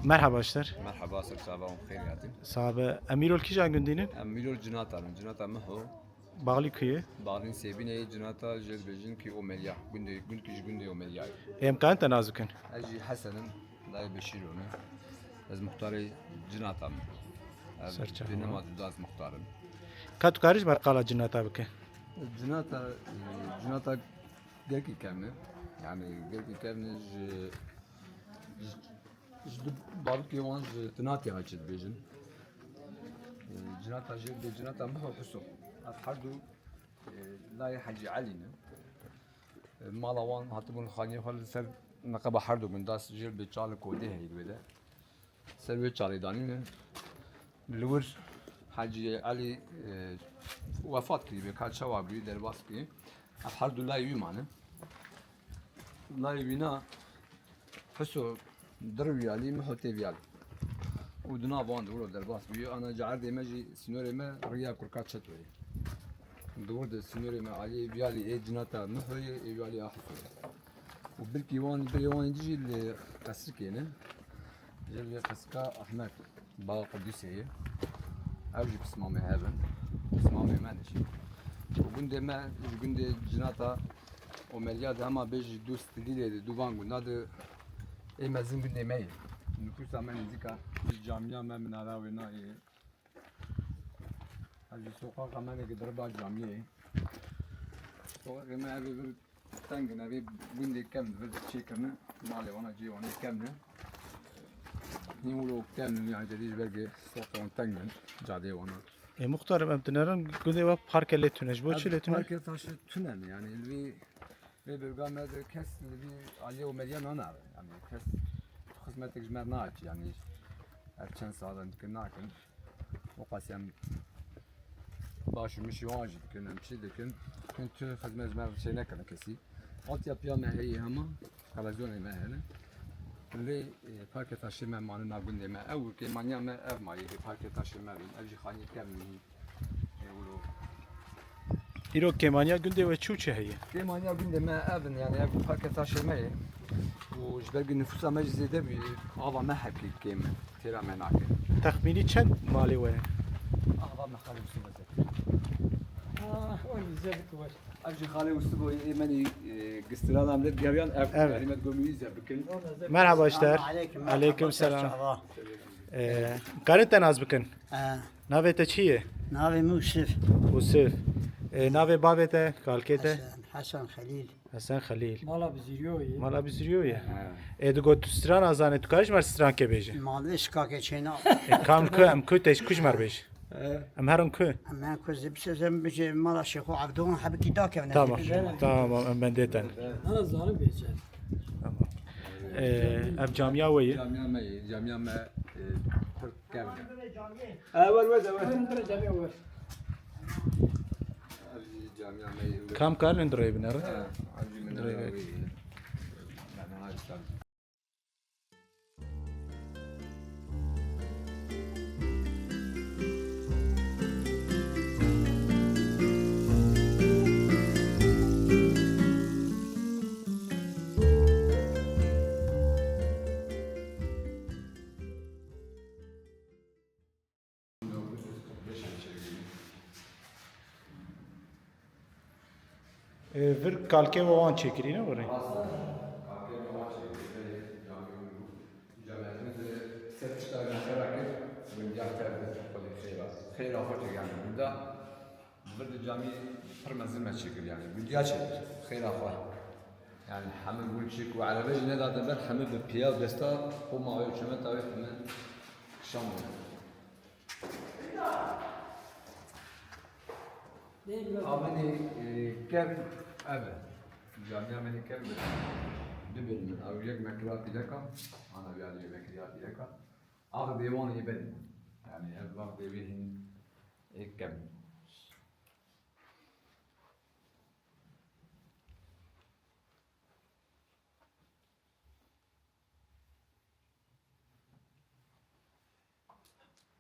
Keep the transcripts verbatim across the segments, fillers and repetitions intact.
Merhaba ji te re. Merhaba, ser çava û xêr hatin. Sabe, em îro li kîjan gundî ne? Em îro li Cinata ne, Cinata Miho. Baxlî ku ye? Baxlîn Sêbînê, Cinata jê dibêjin ki Omelya. Gundê, gundkî ji gundê Omelya ye. Em karin te nas bikin? Ez jî Hesen im, dayê Beşîro ne. Ez muxtarê Cinata me. Ser çava. Binema Duda ez muxtar im. Ka tu karî ji me re qala Cinata bike? Cinata, e, Cinata gelkî kevn e. Yani gelkî kevn e ji, ji Ji du bavukê wan ji Tinatê hatî dibêjin. E, Cinata jê dibê Cinata Miho Huso. Ev her du, e, layê Hecî Elî ne. E, mala wan hatibûn xaniyê xwe li ser neqeba her du gunda jê dibê çal û kodê heyî wê de. Ser wê çalê danîne. Li wir Hecî Elî, e, wefat kirî, bê ka çawa bûyî, derbas kirî. Ev her du layê wî mane. Layê wîna Huso dir wî alî, Miho tê vî alî. Û di nav wan de wilo derbas bûyî. Ana cerdê me jî sînorê me riya kurka çetoyê. Di wir de sînorê me alî vî alî ê Cinata Mihoyê, ê wî alî a Husoyê. Û birkî wan, birê wan jî li Qesrikê ne. Jê li Qesrika Ehmed, Baxa Qudusê ye. Ew jî pismamê hev in. Pismamê me ne jî. Û gundê me, ji gundê Cinata Omelya de hema bêjî du stidîlê de, du van gunda de ê mezin gundê me ye. Nifûsa me nêzîka. Camiya me minara wê nayê. Ev jî soqaqa me ne ki diriba camiyê. Soqaqê me ev ê vir teng in, ev ê gundê kevn, vir çêkirine. Malê wana cihê wana kevn e. Hîn wilo kevn in, yani cedî ji ber ki soqê wan teng in, cadeyê wana. E, muxtarım, em dinerin gundê we parke lê tune. Ji bo çi lê tune? Parke taşê tune ne, yani li vî Vê bölga me de kes li vî aliyê Omelya nanare. Yani kes xizmetek ji me re naçî. Yani her çend saet em dikin nakin. O qas em baş û mişî wan jî dikin, em çi dikin. Hin tu xizmet ji me re çê nekirine kesî. Altyapıya me heye hema, televizyonê me hene. Lê, e, parke taşê me mane na gundê me. Ew kêmaniya me ev mayî, parke taşê me bin. Ev jî xaniyê kevn in. Îro kêmaniya gundê we çi û çi heye? Kêmaniya gundê me ev in, yani ev parke taşê me ye. Û ji ber ku nifûsa me jî zêde bûye, ava me hepî kêm e, têra me nake. Texmînî çend malê we ye? Ava me xalê Yusuf e. Ah, o bize bir kuvar. Ev jî xalê Yusuf o, ê me nî, e, gistiran em lê digeviyan ev, Evet. yani me digomî ze bikin. Merhaba ji te re. Aleyküm, Aleyküm merhaba, selam. Merhaba. E, karin te nas bikin? E, Navê te çi ye? Navê min Usif. Usif. E, navê bavê te, kalkê te? Hesen, Hesen Xelîl. Hesen Xelîl. Mala Biziryo ye. Mala Biziryo ye. Ha. E, digot tu strana zanî, tu karî ji me re strankê bêjî? Malê şikakê çêna. E, kam ku, em ku te ji ku ji me re bêjî? Em herin ku? Em herin ku, zî bisê zem bijê mala Şêxo Evdon hebikî dakevne. Tamam, tamam, em bendê te ne. Ana zalim bêje. Tamam. E, ev camiya we ye? Camiya me ye, camiya me, e, pir kevn e. Ha, wer, wer, wer. Wer, wer, wer. Ev jî camiya me yê. Kam karin dirê binere? Ha, ev jî min Dirê re. Wê. Yani, ha, işte. Ee, vir kalkê we wan çêkirî ne were? Xêra xwe çêkir yani. Gunda Vir di camî pir mezin me çêkir yani. Gundiya çêkir. Xêra xwe. Yani hemî gul çêk û erebe jî nedate ber, hemî bi piya û desta xwe mawê û çemeta wê hemî şan bûne. Amenê, e, kevn ev e. Camiya me nê kevn e. Du bêrî min. Ew yek me kira pîleka. Ana vî alî me kiriya pîleka. Axdê wan ê berî. Yani ev axdê wê hîn ê kevn.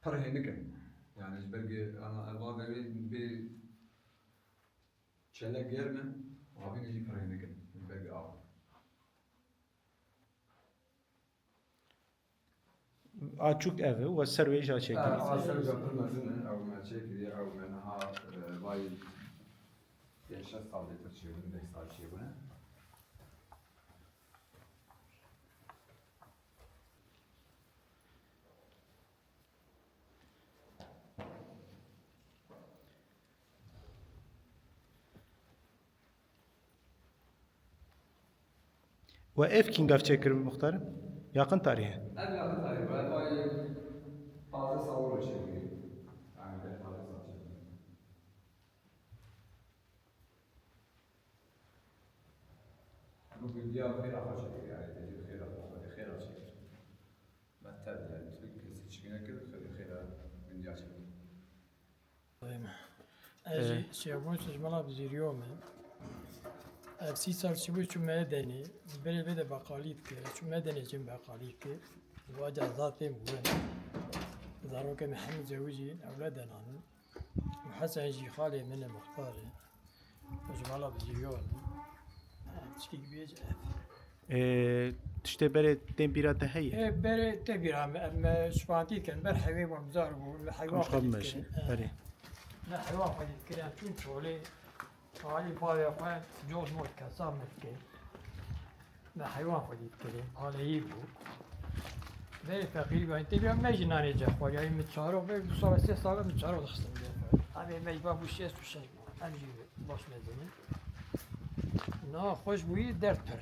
Pir hênik in. Yani ji ber ku ana ev axdê wê bê çelek germ in, avî jî pir hênik in. Ji ber ku av. A çûk ev e, we ser wê jî çêkirî. Ha, a ser wê jî pir mezin e, ew me çêkirî, ew me niha, e, vay pênc şeş sal lê pir çêbûne, deh sal çêbûne. We ev kînga çêkiribû, muxtarim? Yaqin tarîh e. Ev yaqin tarîh e. Ev ay taze sawir çêkirî. Yani, ev taze sawir çêkirî. Bi gundiya xêra xwe çêkir, yani, tecî xêra xwe, xêra çêkir. Me tev, yani, tu kesî çêkir, xêra gundiya çêkir. Ez jî Ee, Şevbûn Sejmala Bizîriyo me. Ev sî sal çûbû çû me denê. Berê vê de beqalî dike. Çû me denê çim beqalî dike. Vaca zatê bûn. Zarokê me hemî cewizî ewle denanin. Hesen jî xalê min e, muxtar e. Ji mala Bizîriyo ne. Tiştekî bêje. Ee, tiştê berê tên bîra te heye? Ê, berê tê bîra me, em, e, şivatî dikin, ber heyvê wan bizar bû, me heywan Komşu xwe xwe dît bimeşin, kirin. Berê. Me heywan xwe dît kirin, em çûn çolê, alî bavê xwe, col mol kesa me dikir. Me heywan xwe dît kirin, aleyî bû. Berê feqîrî bû, tê bîra me jî nanê ce xwariyayî, min çarok, berê du sala, sê sala min çarok dixistin cê xwe. Evê me jî va bû şêst û şeş. Em jî baş mezin in. Na xweş bûyî derd pir.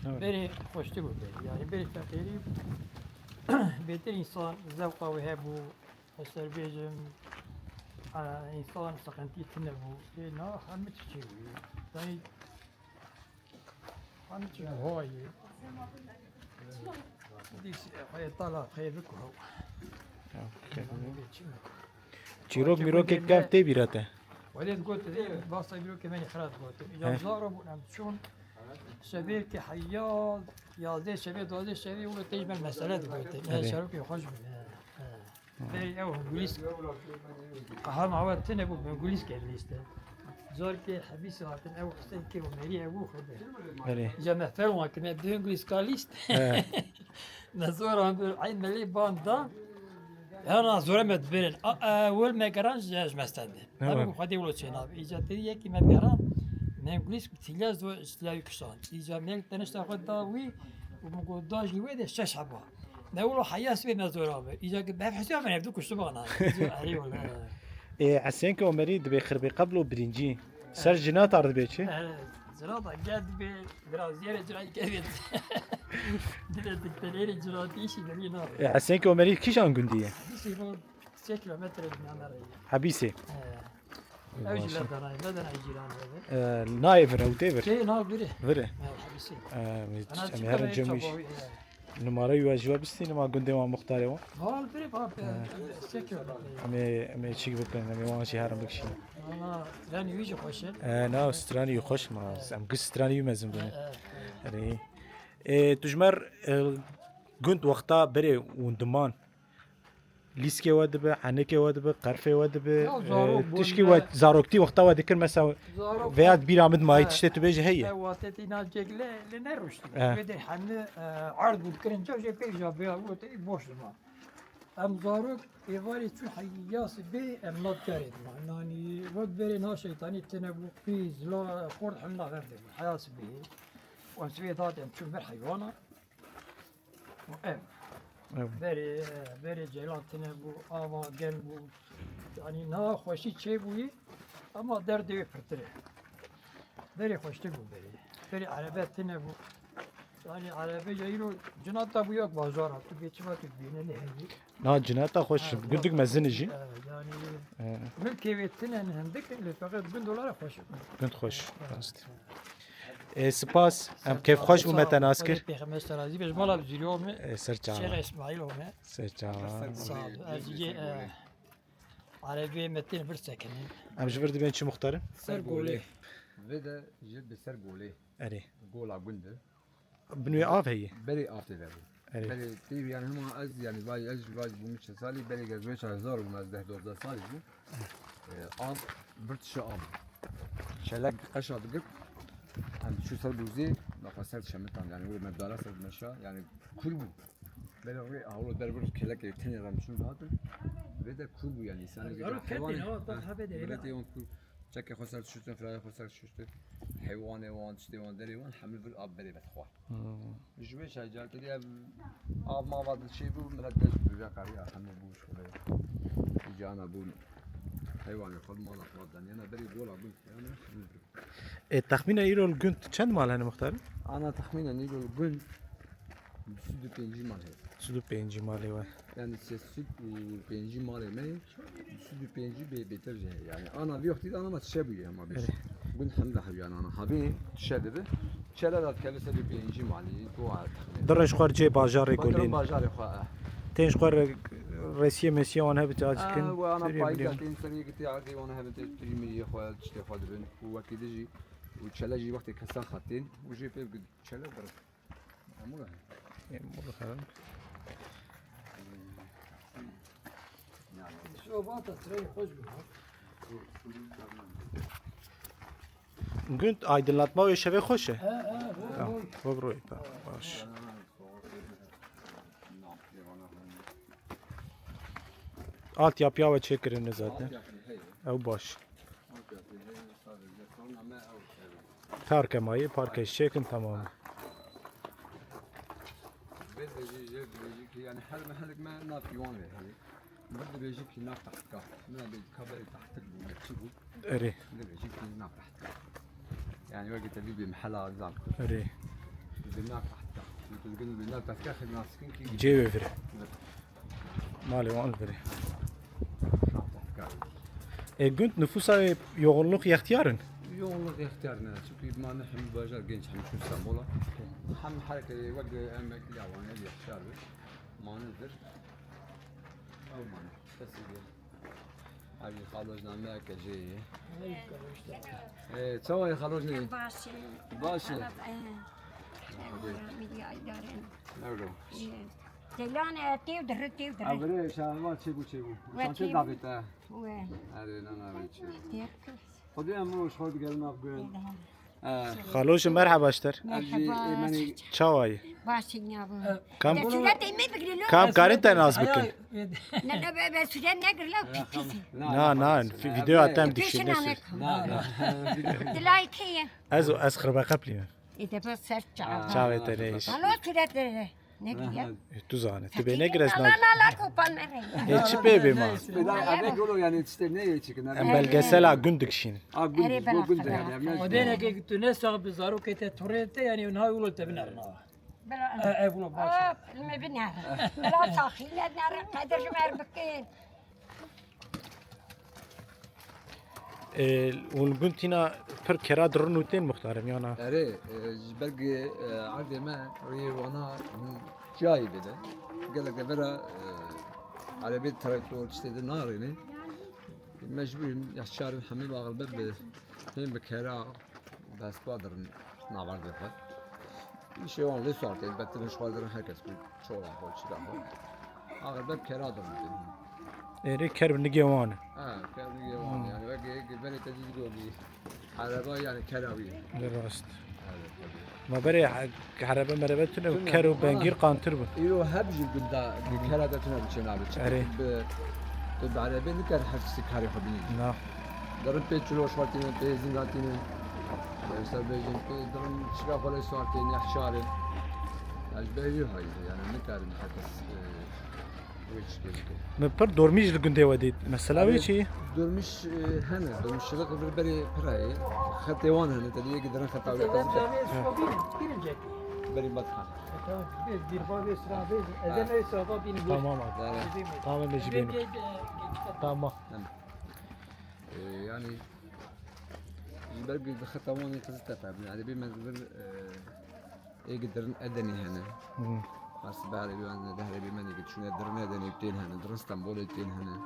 Evet. Berê xweştir bû berê. Yani berê feqîrî bêtir însan zewqa wê hebû. Ez ser bêjim, e, însan seqentî tune bû. Ê na hemî tiştê bûyî. Yani Hemî çi buha ye. Dîs, e, xwe tala xeyr biku hew. Ya, Çîrok mîrokê kev tê bîra te? Welê digot, ê, basa bîrokê me nî xira digot. Îca zaro bûn em çûn şevê ke heya, yazdê şevê, duwazdê şevê, wilo têj me mesele digot. Ne, şerokê xweş bûn. He, he. Berê ew hingulîsk. Aha, ma we tune bû, hingulîsk ev lîste. Zor ke hebîs hatin, ew qisey kir û merî ew bû xwe de. Erê. Ja me ferma kir, me bi hingulîska lîst. He. Me zor an bir, ay me lê ban da. Hana zor me dibirin. A, a, wel me geran ji, ji me stende. He. Ew xwe de wilo çênabe. Îca te yekî me geran. Me hingulîsk tilya zor, tilya kişan. Îca me tenişta xwe da wî û min got da jî wê de şeş heba. Ne wilo heya sibê me zor abi. Îca ki bev hesya ben evde kuştu bana. Erê wala. E, Esenke Omerî dibê xirbê qeblo birincî. Ser cinata dibê çi? E, cinata gel dibê biraz yere cira kevit. Dile dikteleri cinatî işi geliyor ne abi? E, Esenke Omerî kîjan gundî ye? Hepîsê bu sê kilometre binyanlar. Hepîsê. E. Ew jî Baş e. Ledanay, Ledanay cîran e. E, nayê vir, ew tê vir? Tê na vir e. Vir e. E, hepîsê. E, em ê herin cem wî jî. Numara wî ji we bistînim a gundê wan muxtarê wan. Hal bire bab, e, sê kilometre. Em ê, em ê çîk bikin, em ê wan jî herin bikişînin. Ana, stranî wî jî xweş e. E, na, stranî wî xweş ma. Em giş stranî wî mezin bûne. E, e, e. Erê. E, tu ji me re, e, gund wexta berê windiman. Lîskê we dibe, henikê we dibe, qerfê we dibe, Ya, e, zarok bûn tişkî me. We zaroktî wexta we dikir, mesela, Zarok veya bûn. Bîra min mayî He. Tiştê tu bêjî heye? He, wate tî nacek lê, lê nerûştî. He. Wê de hemî, e, erd bû kirin, ca jê pêk ja bêya, wê te boş dima. Em zarok êvarê çû heya sibê, em nat kerê dima. Nanî, wek berê na şeytanî tine bû, qîz, la, xort hemî na hev de bû. Heya sibê. Em sibê dat em çûn ber heywana. Ev. Ev. Berê, berê ceylan tine bû, ava germ bû. Yanî niha xweşî çêbûyî, ama derdê wê pirtir e. Berê xweştir bû berê. Berê erebe tine bû. Yanî erebe ya îro cinata bû yok bajara. Tu bê çima tu bîne ne heyî. Na cinata xweş, Ha, gundik yok. Mezin e jî. E, yanî He. Milkê wê tine ne hindik, lê feqet gund olara xweş e. Gund xweş, He. Rast. E, spas. Em kêfxweş bû me te nas kir. Pêxember ser razî be, ji mala Bizîriyo me. E, ser çava. Şêx Îsmaîlo me. Ser çava. Sağ ol. Ez jî, e, erebê me tên vir sekinin. Em ji vir dibên çi muxtarim? Ser Golê. Vê de ji bi ser Golê. Erê. Gola gund e. Bin wê av heye? Berê av tê de bû. Erê. Berê tê yani hema ez yani vay ez vay bûm çi salî berê gez wê çar hezar bûm ez deh dozdeh salî bûm. E, av bir tişe av. Çelek qeşa digirt. Em çû ser bûzê, nafa ser çemitan yani wê me dara ser meşa yani kul bû. Berê rê awro ber bir kelekê tenê re çûn hatin. Vê de kûr bû yani, insanê vê de Zarok heywanê. Ketîn, ha, bak, ha, vê de miletê wan kûr. Çekê xwe ser dişuştin, firayê xwe ser dişuştin. Heywanê wan, tiştê wan, derê wan, hemî vir av berê vedixwar. Hmm. Ji wê çay car tedî ev av mava di çê bû, milet dest bi vê qeriya hemî bû şixulê. Cana bûn. Heywanê xwe, mala xwe daniyana berê gola bûn. Ê, texmîna îro li gund çend mal hene, muxtar? Ana texmîna îro li gund du sed û pêncî mal heye. Du sed û pêncî malê we. Yani sê sed û pêncî malê me ye, du sed û pêncî bê-, bêtir jî heye. Yani ana vî wextî de ana me tişe bûye hema bêjî. Evet. Gund hemde hev yani ana. Havê tişe dibe. Çele de dikeve sed û pêncî malê. Tu a texmîn. Dirin ji xwe cê bajarê Bajarê golên. Bajarê xwe, eh. Tên ji xwe re-, resiye mesiye wan hebit acikin. Ah, we ana Beriye payîza beriye. Tên serê gitî erdê wan hebin tê pirî mirî xwe, tiştê xwe dibin. Û wekî dijî û çele jî wextê kesa xatên û jê pê bigin çele û birin. Hemû re. Hemû re herin. Şovata sirayê xweş bû. Gund aydınlatma wê şevê xweş e? He, he, he. Tamam, bak roy, tamam, baş. Altyapıya ve çekirine zaten. Ew baş. Parke mayî, parke çêkin, tamam. Vê de jî jê dibêjî ki, yani her mehelek me nav pîwan vê heye. Vir dibêjî ki nav tehtika. Min a bê ka berê tehtik bû, çi bû? Erê. Dibêjî ki nav tehtika. Yani wekî te bî bê mehela zan. Erê. Bê nav tehtika. Bê nav tehtika xêr nas dikin ki. Cê wê vir. Vir. Malê wan li vir e. Ê gund nüfusa yoğunluk yextiyar in? Yoğunluk yextiyar ne. Çünkü ma ne hem bajar genç hem şu İstanbul'a. Hem herkes wek emekli awan ev yextiyar bir. Manevdir. Ew mane. Kesin bir. Abi xaloj name ke jê. Ee, çawa ye xaloj ne? Baş e. Baş e. Hadi. Medya idare. Nerede? Ceylan, e, têv dirit, têv dirit. Evre şahma çê bû, çê bû. We çê bû. Çantê davêt e. We. Erê, na, na, we çê. Têv kir. Xwedê em roj xwe digerin nav gund. Xalo ji merheba ji te. Merheba. Çawa yî? Baş e, ya bu. Kam? De sûret ê me bigire lo. Kam karin te nas bikin? Ne, ne, be, be sûret negir lo, pis, pis. Na, na, videoya te em dikişîne. Na, na. Dilay kê ye? Ez, ez Xirbeqeplî me. Ê, de bes ser çav. Çavê te neyş. Alo, sûret de. Ne diye? E, tu zane. Tu bê negire ez na. La, la, la, kopan me re. E, çi pê bê ma? Beda, eve golo yani işte ne ye çekin? Em belgesela gund dikişîn. A gund, erê, bu gund yani. O dene ki tu ne sağ bir zarokê te, torê te yani, na yolu te biner na. Bela. E, e, bunu baş. Hop, me biner. Bela sahile ner, kadir mer bikin. Ê, hûn li gund tîna pir kera dirin û tên, muxtarê miyana? Erê, e, ji ber ku, e, erdê me rêyê wana, hûn cayê bide. Gelek devera, e, erebê traktor tiştê de narêne. Mecbûr in, ya çarin hemî axir be bi, hên bi kera, Destba dirin navendê xwe. Îşê wan lê sar tên, betilin ji xwe dirin her kes ku çola xwe, çila xwe. Axir ber kera dirin tên. Êrê ker bi nigê wan e. Ha, ker bi nigê wan e. Hmm. Yani weke, weke berê te dî digo bî. Ereba yani kera wî. Lê rast. Evet, tabii. Ma berê he-, herebe merebe tune, tune, ker û bengîr qantir bûn. Îro heb jî gunda, kera de tune biçe nabe. Erê. Bi, bi, bi erebê nikar her tiştê karê xwe bînî. Na. Derin pê çilo şwartînin, pê zîngatînin. Ser bêjin, pê derin çika xwe lê şwartînin, ya çarê. Ya ji ber vî hayî, yani nikarin her kes, e, wê çikê bike. Min pir dormîş li gundê we dît. Mesela wê çi? Dormîş, e, hene, dormîşçilik vir berê pir heye. Xetê wan hene, te diyê ki derin xeta wê. Berî bat ha. Tamam abi. Tamam, ez ê jî bênim. Tamam. E, yani, ji ber ku di xeta wan ê Qiziltepe bû. Erebê me li vir, e, ê gidirin Edenê hene. Hı. Her sibe erebê wan, di erebê me ê gidirin Edenê tên hene, dirin Stenbolê tên hene.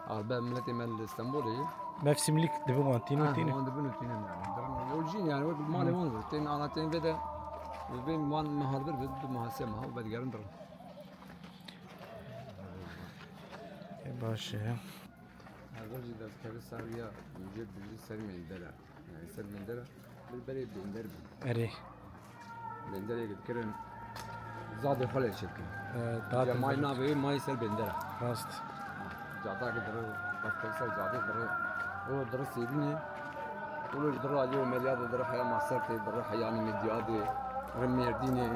Arbe miletê me li Stenbolê ye. Mevsimlik dibin wan tînin, ha, tînin. Wan dibin û tînin yani. Dirin yolcîn yani, wek malê wan vir. Tên ana tên vê de, vê wan mehar vir, vê du meha, sê meha û vedigerin dirin. E, baş e. Her jî derdikeve ser ya, cê bijî ser mendera. Yani ser mendera, bir berê bender bû. Erê. Benderê dikirin, Zadê xwe lê çêkin. Ee, Cemay navê wê mayî ser bendera. Rast. Cadakê diri, bas ser cadê diri. O diri Sêdînê. O diri aliyê Omeriyadê, diri heya Masertê, diri heya Nîmediyadê, diri Mêrdînê.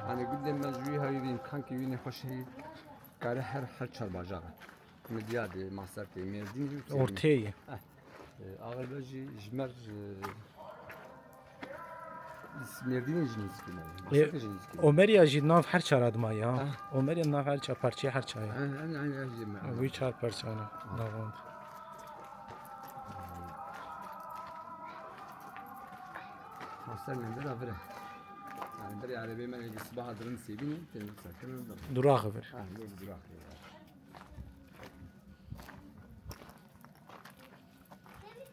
Yanî gundê me ji wî hewî vîn, kankê wî nê xweş heyî. Kare her, her çar bajarê. Midyadê, Masertê, Mêrdînê û Sêdînê. Ortê ye. Heh. E, Ağırbe jî ji mer, e, Mêrdînê jî nêzîkî me. E, Masertê jî nêzîkî me. Omeriya jî nav her çar adma ya. Ha. Omeriya nav her çar, parçeyê her çar ya. Ha, ha, ha, ha, jî me. Wî çar parçana navand. Maser mendera vire. Yani bir arabê me êdî sibaha dirin Sêdînê, têne serkirin. Duraxê vir. Ha, bu duraxê vir.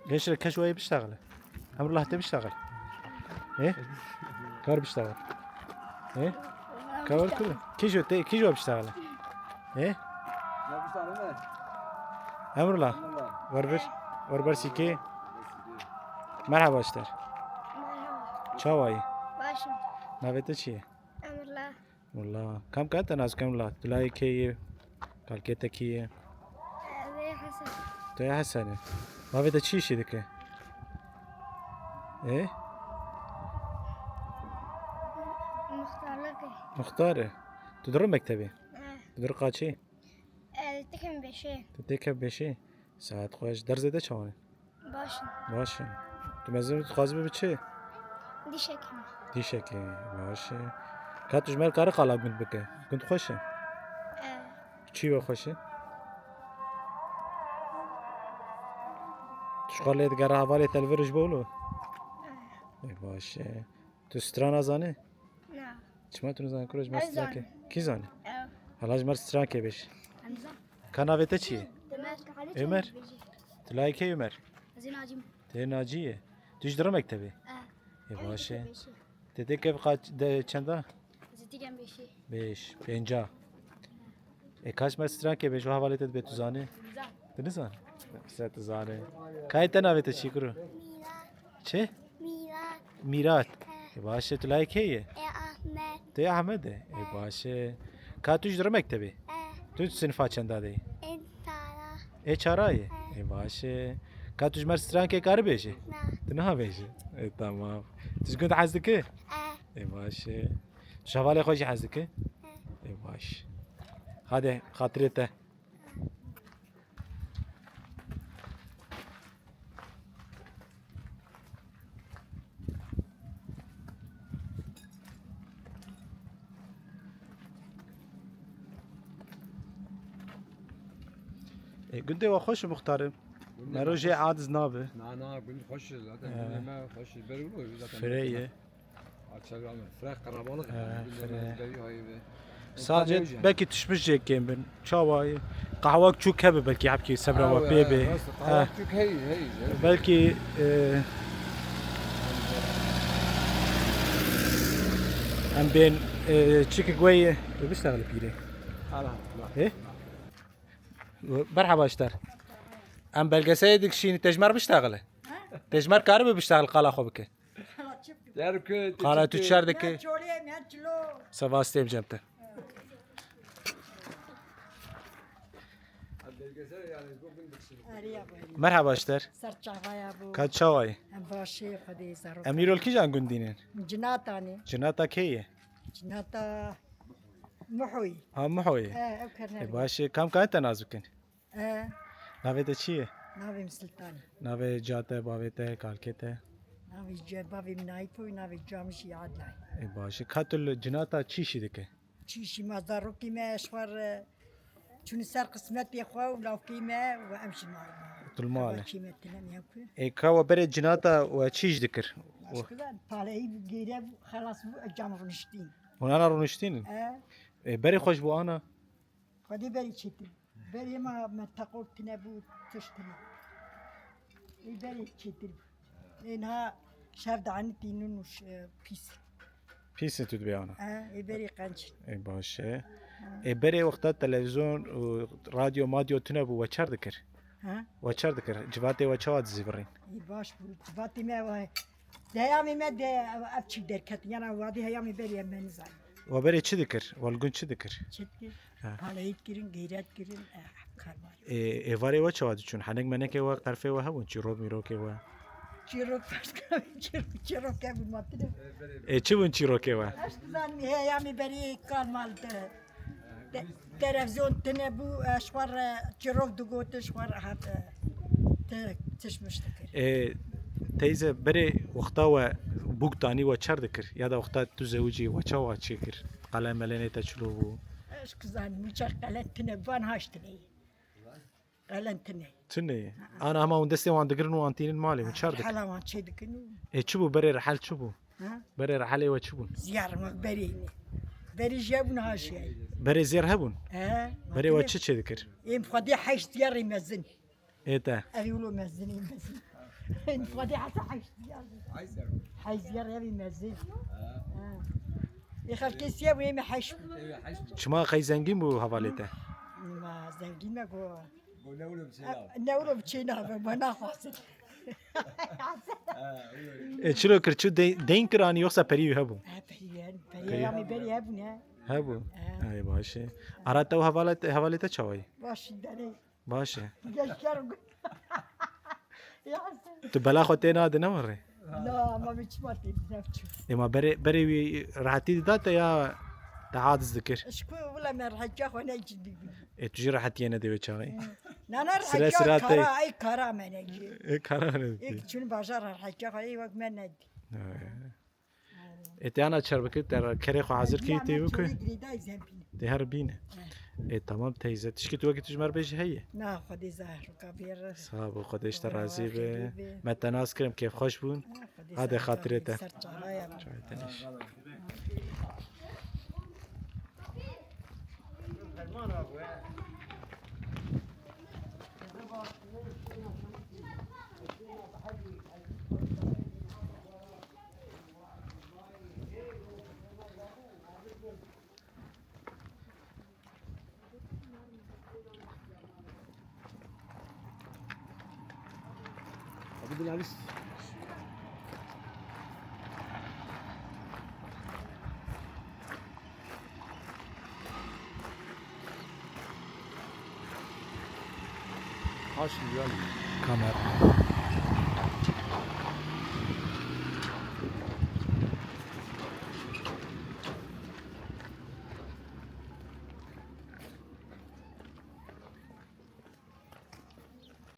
Gençler, keş wayê biştaxile. Emrullah te biştaxil. He? Kar biştaxil. He? Kar kul. Kijo te, kijo biştaxile. He? Emrullah. Ver bir. Ver bir siki. Merhaba işler. Merhaba. Çawayî? Başım. Navê te çi ye? Emrullah. Wala, kam ka te nas kim la? Tu layê kê yê? Kalkê te kî ye? Wê Hesen. Tu yê Hesen e. Bavê te çi işî dike? E? Muxtarlık e. Muxtar e. Tu diri mektebê? He. Tu diri qaçî? E, tekem beşê. Tu tekem beşê. Saet xweş. Derzê te çawan e? Baş in. Baş in. Tu mezin dixwazî bibe çi? Dîşekê. Dîşekê. Baş e. Ka tu ji me re karî qala gund bike. Gund xweş e? E. Çi we xweş e? Tu ji xwe lê digere hevalê te li vir ji bo lo? E. E, baş e. Tu stran nazanî? Na. Çima tu nizanî kuro ji me stran ke? Kî zanî? Ew. Hala ji me stran ke bêj. Em zan. Ka navê te çi ye? Ömer. Ömer. Tu layê kê Ömer? Ez ê Nacî me. Te yê Nacî ye. Tu jî diri mektebê? E. Ê, baş e. Te tê kev qaç, de çenda? Ez ê têkem beşê. Beş, pênca. Ê, kaç me stran ke bêj, o hevalê te dibe tu zanî? Zan. Tu nizan? Sen tu zanî. Kayê te navê te çi kuro? Mîrat. Çi? Mîrat. Mîrat. He. E, baş e, tu layê kê ye? E, Ahmet. Tu yê Ahmed e? E, baş e. Ka tu ji diri mektebê? E. Tu sinifa çenda de yî? E, çara. E, çara ye? E. E, baş e. Ka tu ji me re strankê karî bêjî? Na. Tu niha bêjî? E, tamam. Tu ji gund hez dikî? E. E, baş e. Tu ji hevalê xwe jî hez dikî? E. E, baş. Hadi, xatirê te. E, gundê we xweş e, muxtarê. Gundê me rojê xweş. Adiz nabe. Na, na, gund xweş e zaten. He. Gundê me xweş e. Ber û zaten. Firê ye. Açar ama. Fireh qarabalık. He, yani. Fireh. Belki tişmiş jê kêm bin. Çawayî. Qahwek çûk hebe belkî hebkî sebra we pê bê. Qahwek çûk hey, hey. Belkî, e, em bên, e, çikik wê, e, biştexile pîrê. He? Merhaba işler. Em belgeselê dikişînî, te ji me re biştexile. Te ji me re karibe biştexile qala xwe bike. Derkû, qala tu çer dike? Çolê, me çilo. Seba stêm cem te. Merhaba işler. Ser çavaya bu. Ka çawayî? Em başê Xwedê zarok. Em îro li kîjan gundî ne? Cinata ne. Cinata kê ye? Cinata Muhoyî. Ha, Muhoyî. E, ew kerne. E, baş e, kam ka te nas bikin? E. Navê te çi ye? Navê min Siltan e. Navê ca te, bavê te, kalkê te? Navê ca, bavê min Aypo, navê ca min jî Adlay. E, baş e. Ka tu li cinata çi işî dike? Çi işî ma zarokî me ji xwe re çûne ser qismetê xwe û lawkê me û em jî mal. Tu li mal e. Çî me tine niya ku. E, ka we berê cinata we çi iş dikir? Başka da paleyî bû, gêre bû, xelas bû, e, cam rûniştîn. Hûn ana rûniştînin? E. E, berê xweş bû ana? Xwedê berî çêtir. Berê ma me teqor tine bû, tişt tine. Ê berî çêtir bû. Ê niha şev dianî tînin û ş-, e, pîs. Pîs in tu dibê ana? E, ê berî qenc. Ê baş e. Ha. Ê berê wexta televîzyon û radyo madyo tune bû, we çer dikir? Ha? We çer dikir? Civatê we çawa dizîvirîn? Ê baş bû. Civatê me we Di heyamê me de ev, ev çî derket. Yana wadî heyamê berî em me nizanî. We berê çi dikir? We li gund çi dikir? Çi dikir? Ha. Paleyî dikirin, geyret dikirin, eh, karvan. Ê, êvarê we çawa diçûn? Henek menekê we, qerfê we hebûn? Çîrok mîrokê we? Çîrok, çîrok, çîrok hebûn, ma tine. Ê, çi bûn çîrokê we? Ez dizanim, heyamê berê kal mal te. Te-, televizyon tine bû, e, ji xwe re çîrok digotin, ji xwe re hat, e, ti-, tişmiş dikir. Ê, teyze, berê wexta we bûk danî we çer dikir? Ya da wexta tu zewicî we çawa çêkir? Qelen melenê te çilo bû? Ez kizanim, wî çer qelen tine bû, an haş tine. Qelen tine. Tune. Ana hema hûn destê wan digirin û wan tînin malê, hûn çer dikin? Hela wan çê dikin û Ê, çi bû? Berê rehel çi bû? Ha? Berê rehelê we çi bûn? Ziyar mak berê ne. Berê jê bûn haşiyayî. Berê zêr hebûn? He. Berê we çi çê dikir? Em xwedê heşt ziyarê mezin. Ê te. Ev wilo mezin, ê mezin. Em xwedê heta heşt ziyar. Heşt ziyar ev mezin. Ha. Ê xelkê siye bû, ê me heşt bû. Çima qey zengîn bû hevalê te? Ma zengîn me go. Go ne wilo bi çêna. Ne wilo bi çêna be, ma naxwazin. Ê, çilo kir, çi de-, deyn kir anî yoksa perî wî hebû? He, perî wî hebû. Perî ya me berî hebû ne? Hebû. He. Ay, baş e. Ara te û hevala te, hevalê te çawa ye? Baş e, berê. Baş e. Geşker. Ya sen. Tu bela xwe tê nade ne were? Na, ma bi çima tê navçû. Ê, ma berê, berê wî rehetî dida te ya te aciz dikir? Ji ku wila me rehetîya xwe ne cî dibî. Ê, tu jî rehetiyê nedê wê çaxê? Hı. Na, na, sira, rehetîya sira te kara, ey kara me ne cî. Ê, kara me ne. Ê, çûn bajar rehetîya xwe, ey wek me nedî. Ê, te ana çer bikir, te kerê xwe hazir kî tê bikir. Tê her bîne. Ê, tamam teyze. Tişkî tu wekî tu ji me re bêjî heye? Na, Xwedê zahir ka bêre. Sağ bol, Xwedê ji te razî be. Me te nas kirim, kêfxweş bûn. Hadi xatirê te. Ser çavaya. Çavê te nîş. Kamera.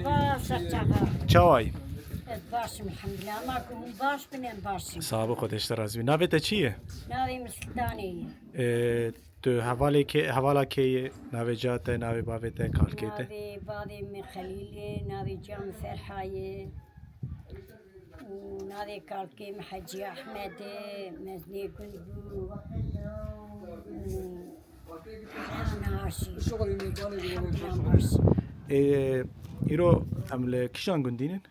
Baş, çaxa. Çawa yî? Ez baş im, elhamdulillah. Ama ku hûn baş bin, em baş in. Sağ ol, Xwedê ji te razî be. Navê te çi ye? Navê min Sultanê ye. Ee, tu hevalê kê, hevala kê ye? Navê ca te, navê bavê te, kalkê te? Navê bavê min Xelîl e, navê ca min Ferha ye. Û navê kalkê min Hecî Ehmed e, mezinê gund bû. Û Naşî. Ê, îro em li kîjan gundî nin?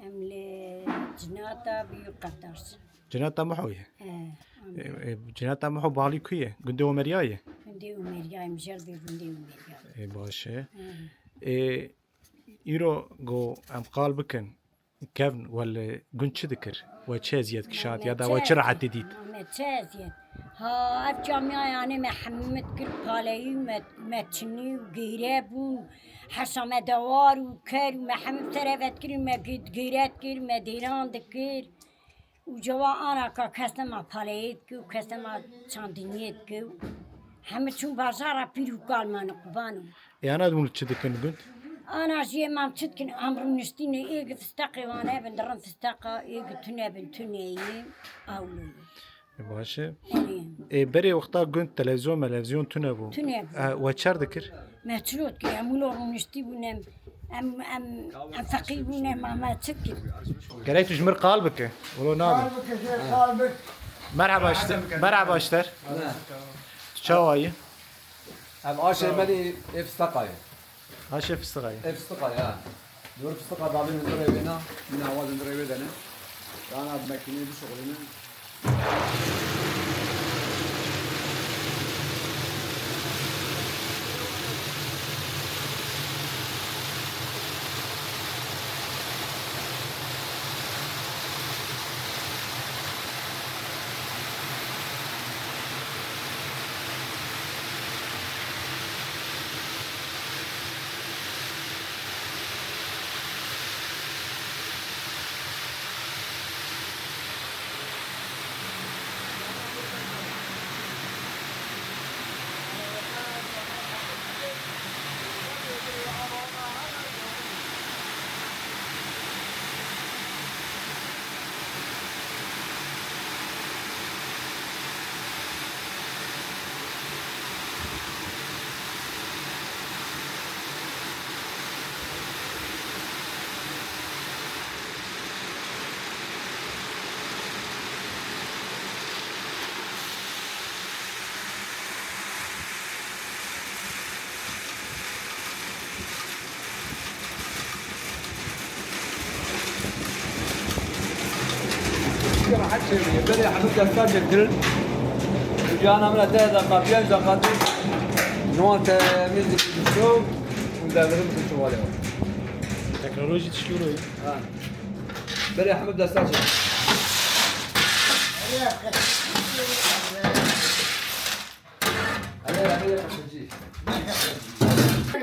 Em li Cinata Bîyû Qerdaş. Cinata Miho ye? He, Ê, ê, Cinata Miho balî ku ye? Gundê Omeriya ye? Gundê Omeriya, em jêr bê gundê Omeriya. Ê, baş e. He. Ê, îro go em qal bikin. Kevn, we li gund çi dikir? We çi eziyet kişand ya da we çi rehetî dît? Me çi eziyet? Ha, ev camiyayanê me hemî dikir paleyî, me, me çinî û geyre bûn. Hesa me dewar û ker û me hemî sereve dikir û me ge-, geyre dikir, me dêran dikir. Û cewa ana ka kes nema paleyê dikir û kes nema çandiniyê dikir. Hemî çûn bajara pîr û kal me ne qurban û. Ê, ana hûn çi dikin gund? Ana jî ê mam çi dikin, em rûniştîne, ê gi fisteqê wan hebin, dirin fisteqa, ê gi tune bin, tuneyî, awlo ye. Ê, baş e. Erê. Ê, berê wexta gund televizyon melevizyon tune bû. Tune bû. E, we çer dikir? Me çilo dikir, em wilo rûniştî bûn, em, em, em, em feqîr bûn, em, em çi dikin? Gerek tu ji mir qal bike. Wilo nabe. Qal bike, jê qal bik. Merhaba işte. Merhaba işte. Tu çawa yî? Ev aşê me dî ê fisteqa ye. Aşê fisteqa ye. Ê fisteqa ye, ha. Dor fisteqa davê min birê wê na, min awa din birê wê dene. Dana bi mekînê bişuxulîne. Berê hemû desta çêkirin. Cana min te da kapiyan da katir. Nuwan te mizin bişo. Û devirim bişo wale. Teknoloji tişkî wilo. Ha. Berê hemû desta çêkirin.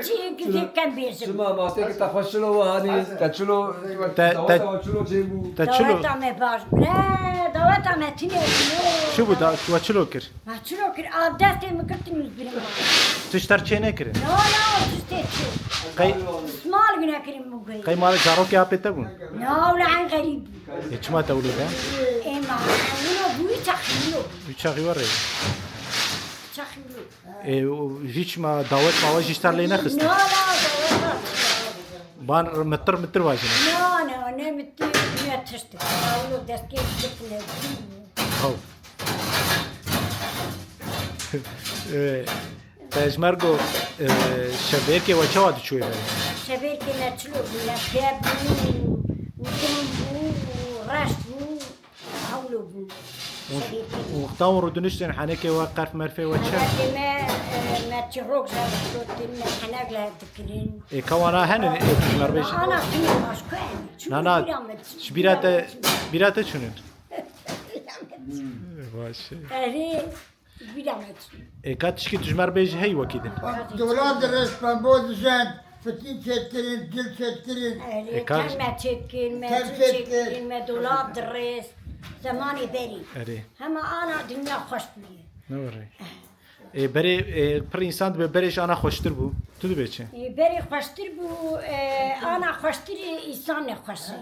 Çi yekî zêkem bêjim. Çima mastekî te xweş çilo we hanî, te çilo, te, te, te çilo çêbû. Te çilo. Daweta me baş. Ne, daweta me tine çilo. Çi bû da, we çilo kir? Me çilo kir, av destê min girtin min birim. Tu ji ter çê nekirin? No, no, tu tê çi? Qey- Smal gine kirin min guhê. Qey malê zarokê apê te bûn? No, wila en xerîb bû. E, çima te wilo da? E, ma, wilo bû, çax wilo. Wî çaxî we rê. Çax wilo. E, û hiç ma dawet mawe jî ji te lê nexistin? Na, na, dawet na. Ban mitir mitir vajine. Na, na, ne mitir, ne tişt. Ewlo destgê tişt ne. Haw. E, te ji mer got, e, şevêrkê we çawa diçûyê berê? Şevêrkê me çilo bû, ne piyab bû, û din bû, û reş bû. Hewlo bû. Û, û wexta hûn rûdiniştin henekê we qerf merfê we çi? Henekê me, e, me çirok ji hev digotin, me henek li hev dikirin. Ê, ka wana henin, ê, tu ji me re bêjî? Ana, ana, finê başka en. Na, na, ji bîra te, bîra te çûnin? Ê, baş e. Erê. Bîra me çi? Ê, ka tişkî tu ji me re bêjî hey wekî din? Dolab dirêj, pembo dijend, fitî çêdikirin, gil çêdikirin. Erê, Ê, ka teme çêdikirin, me Tem çi çêdikirin. Çêdikirin, me dolab dirêj. Zemanê berî. Erê. Hema ana dinya xweş bûye. Ne were. Ê, berê, ê, pir însan dibe berê ji ana xweştir bû. Tu dibê çi? Ê, berê xweştir bû, e, ana xweştir, e, însan ne xweş e.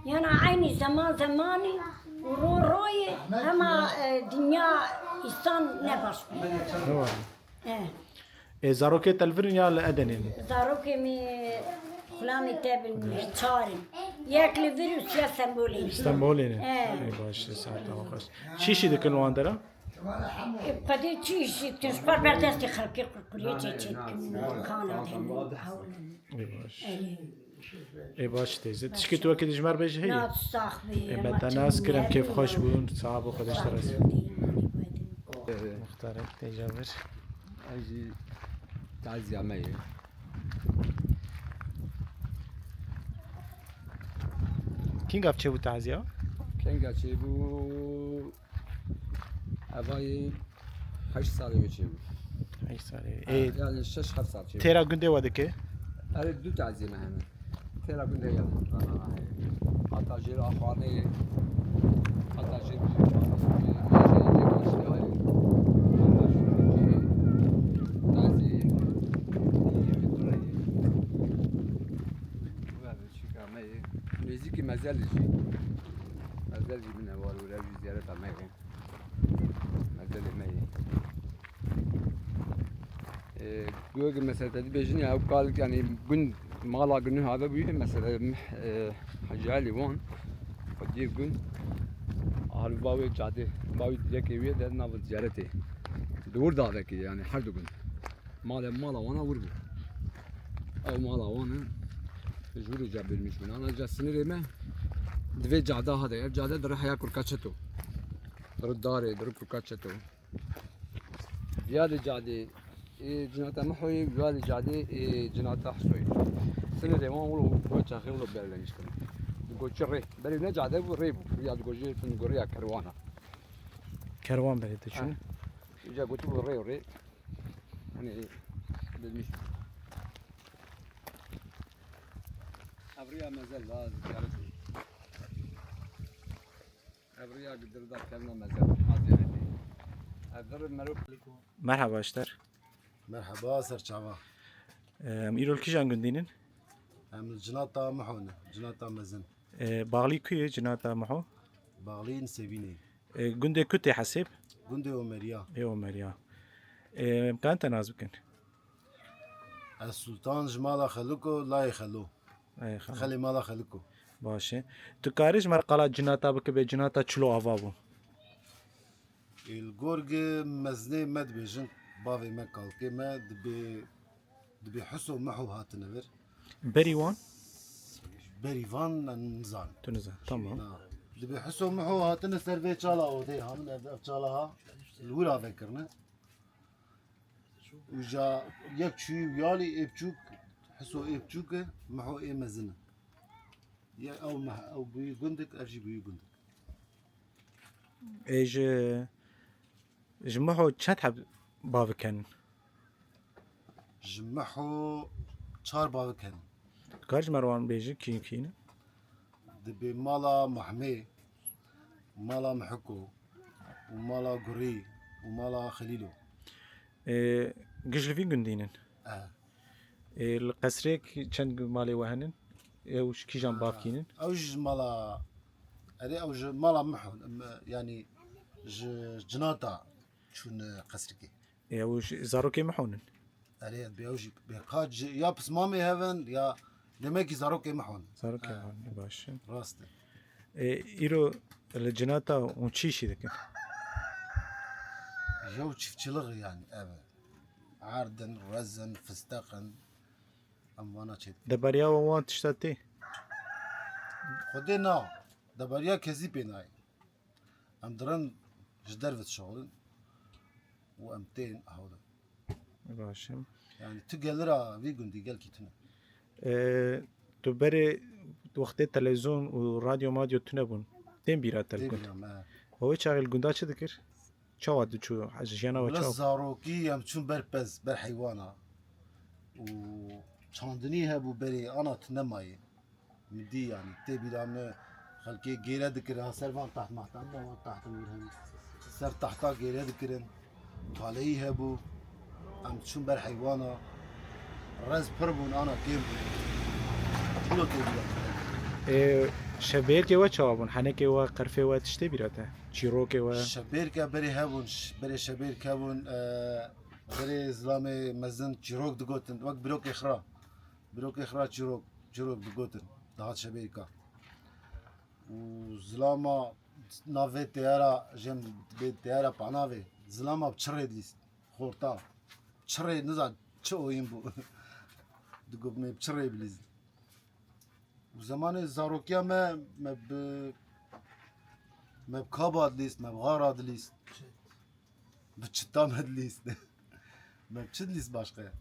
Yana eynî zeman zemanî û ro royê hema, e, dinya însan ne baş bû. Ne var? E. Ê, zarokê te li vir in ya li Edenê ne? Zarokê min xulamê te bin çar in. Yek li vir û siya Stenbolê ne. Stenbolê ne? E. Ê, baş e, saeta xweş. Çi işî dikin li wan dera? Xwedê çi îşî dikin, ji xwe ber destê xelkê qurquriyê çê çêdikin, kana de ne, hewlin. Ê baş. Ê baş teyze. Tişkî tu wekî dijmer bêjî heye? Na, tu sax bî. Ê, me te nas kir, em kêfxweş bûn. Sax bû, Xwedê ji te razî. Muxtarek teyca vir. Ev jî taziya me ye. Kînga çêbû taziya? Kînga çêbû? Evayê heşt salê wê çêbû. Heşt salê. Ha, ê, yani şeş heft sal çêbû. Têra gundê we dike? Erê du tazî me hene. Têra gundê ya. Hata jêr axanê, hata jêr Nêzîkî mezel jî. Mezel jî min e, war were jî ziyareta me ye. Mezelê me ye. Ee, Gök mesela te dibêjin ya, ew kal, yani gund, mala gund have bûye, mesela, e, Hacı Ali wan, xwediyê gund, ahli bawê cadê, bawê diyekê wê de nav ziyaretê. Di wir davekê yani her du gund. Mala, mala wana wir bû. Ew mala wan e. Ji wir ca bêrmiş min. Ana ca sinirê me. Divê cada hade. Ev cade dire heya kurka çeto. Dire darê, dire kurka çeto. Viyadê cadê, ê, cinata Mihoyê, viyadê cadê, ê, cinata Hisoyê. Sinirê wan wilo, wilo çaxê wilo berleniş kirin. Digo çi rê. Berê ne cade bû, rê bû. Ya digo jê, digo rêya kerwana. Kerwan berê te çû. Ha. Îca gotibû rê û rê. Hani, bilmiş. Ev rêya mezel la ziyaretê. Ev rêya gidir da kevna mezel a ziyaretê. Ev vir merok. Merhaba, ji te re. Merhaba, ser çava. Em îro li kîjan gundî nin? Em li Cinata Miho ne, Cinata Mezin. E, baxlî ku ye Cinata Miho? Baxlî in Sevînê. E, gundê ku tê hesêb? Gundê Omeriya. Ê Omeriya. E, em kan te nas bikin? Ez Sultan ji mala Xeliko, layê Xelo. Ê, Xelo. Xelê mala Xeliko. Baş e. Tu karî ji me re qala Cinata bike bê Cinata çilo ava bû? Ê, li gor gi mezinê me dibêjin, bavê me, kalkê me, dibê, dibê Hiso Miho hatine vir. Berî wan? Berî van, em nizanin. Tu nizan, tamam. Na. Dibê Hiso Miho hatine ser vê çala odê, hamin ev, ev çala ha li wir avekirine. Û ja yek çûyî û yalî ê biçûk, Hiso ê biçûk e, Miho ê mezin e. Ye ew meh, ew bûyî gundik, ev jî bûyî gundik. Ê ji, ji Miho çend heb bavik henin? Ji Miho çar bavik henin. Kar ji me re wan bêjî kî kî ne? Dibê mala Mehmê, mala Mihiko û mala Gurî û mala Xelîlo. Ê, giş li vî gundî nin? Eh. Ê, li qesrêk çend malê we henin? Ew ji kîjan bavkî nin? Ew ji mala, erê ew ji mala Miho, em, yanî ji Cinata çûn qesrikê. Ê, ew ji zarokê Miho nin? Erê, bi ew jî, bi ka ji, ya pismamê hev in, ya demekî zarokê Miho nin. Zarokê Miho nin, baş e. Rast e. Ê, îro li Cinata hûn çi îşî dikin? Yew çiftçilik yani ev e. Erd in, rez in, fisteq in. Em vana çêdikin. Debariya we wan tişta tê? Xwedê na. Debariya kesî pê nayê. Em dirin ji derve dişixulin û em tên hewlin. Baş e. Yani tu gelira vî gundî gelkî tune. Ee, tu berê wextê televîzyon û radyo madyo tune bûn. Tên bîra te li gund? Tê bîra me. Û wê çaxê li gunda çi dikir? Çawa diçû? Jiyana we çawa? Zarokî em çûn ber pez, ber heywana. Û çandinî hebû berê, ana tu nemayê. Min dî yanî, tê bîra min xelkê gêre dikirin, ha ser van taht mahtan de, van taht min hemî. Ser tahta gêre dikirin. Taleyî hebû. Em diçûn ber heywana. Rez pir bûn, ana kêm bûn. Çilo tê bîra. Ê, şebêrkê we çawa bûn? Henekê we, qerfê we tiştê bîra te? Çîrokê we? Şebêrke berê hebûn, ş-, berê şebêrk hebûn, e, berê zilamê mezin çîrok digotin. Wek birokê xira. Birokê xira çîrok, çîrok digotin. Dihat şebêrka. Û zilama navê teyara, jem bê teyara panavê. Zilama bi çirê dilîst. Xorta. Çirê, niza çi oyun bû. Digot me bi çirê bilîst. Û zemanê zarokiya me, me bi, me bi kaba dilîst, me bi xara dilîst. Bi çita me dilîst. Me bi çi dilîst başqe?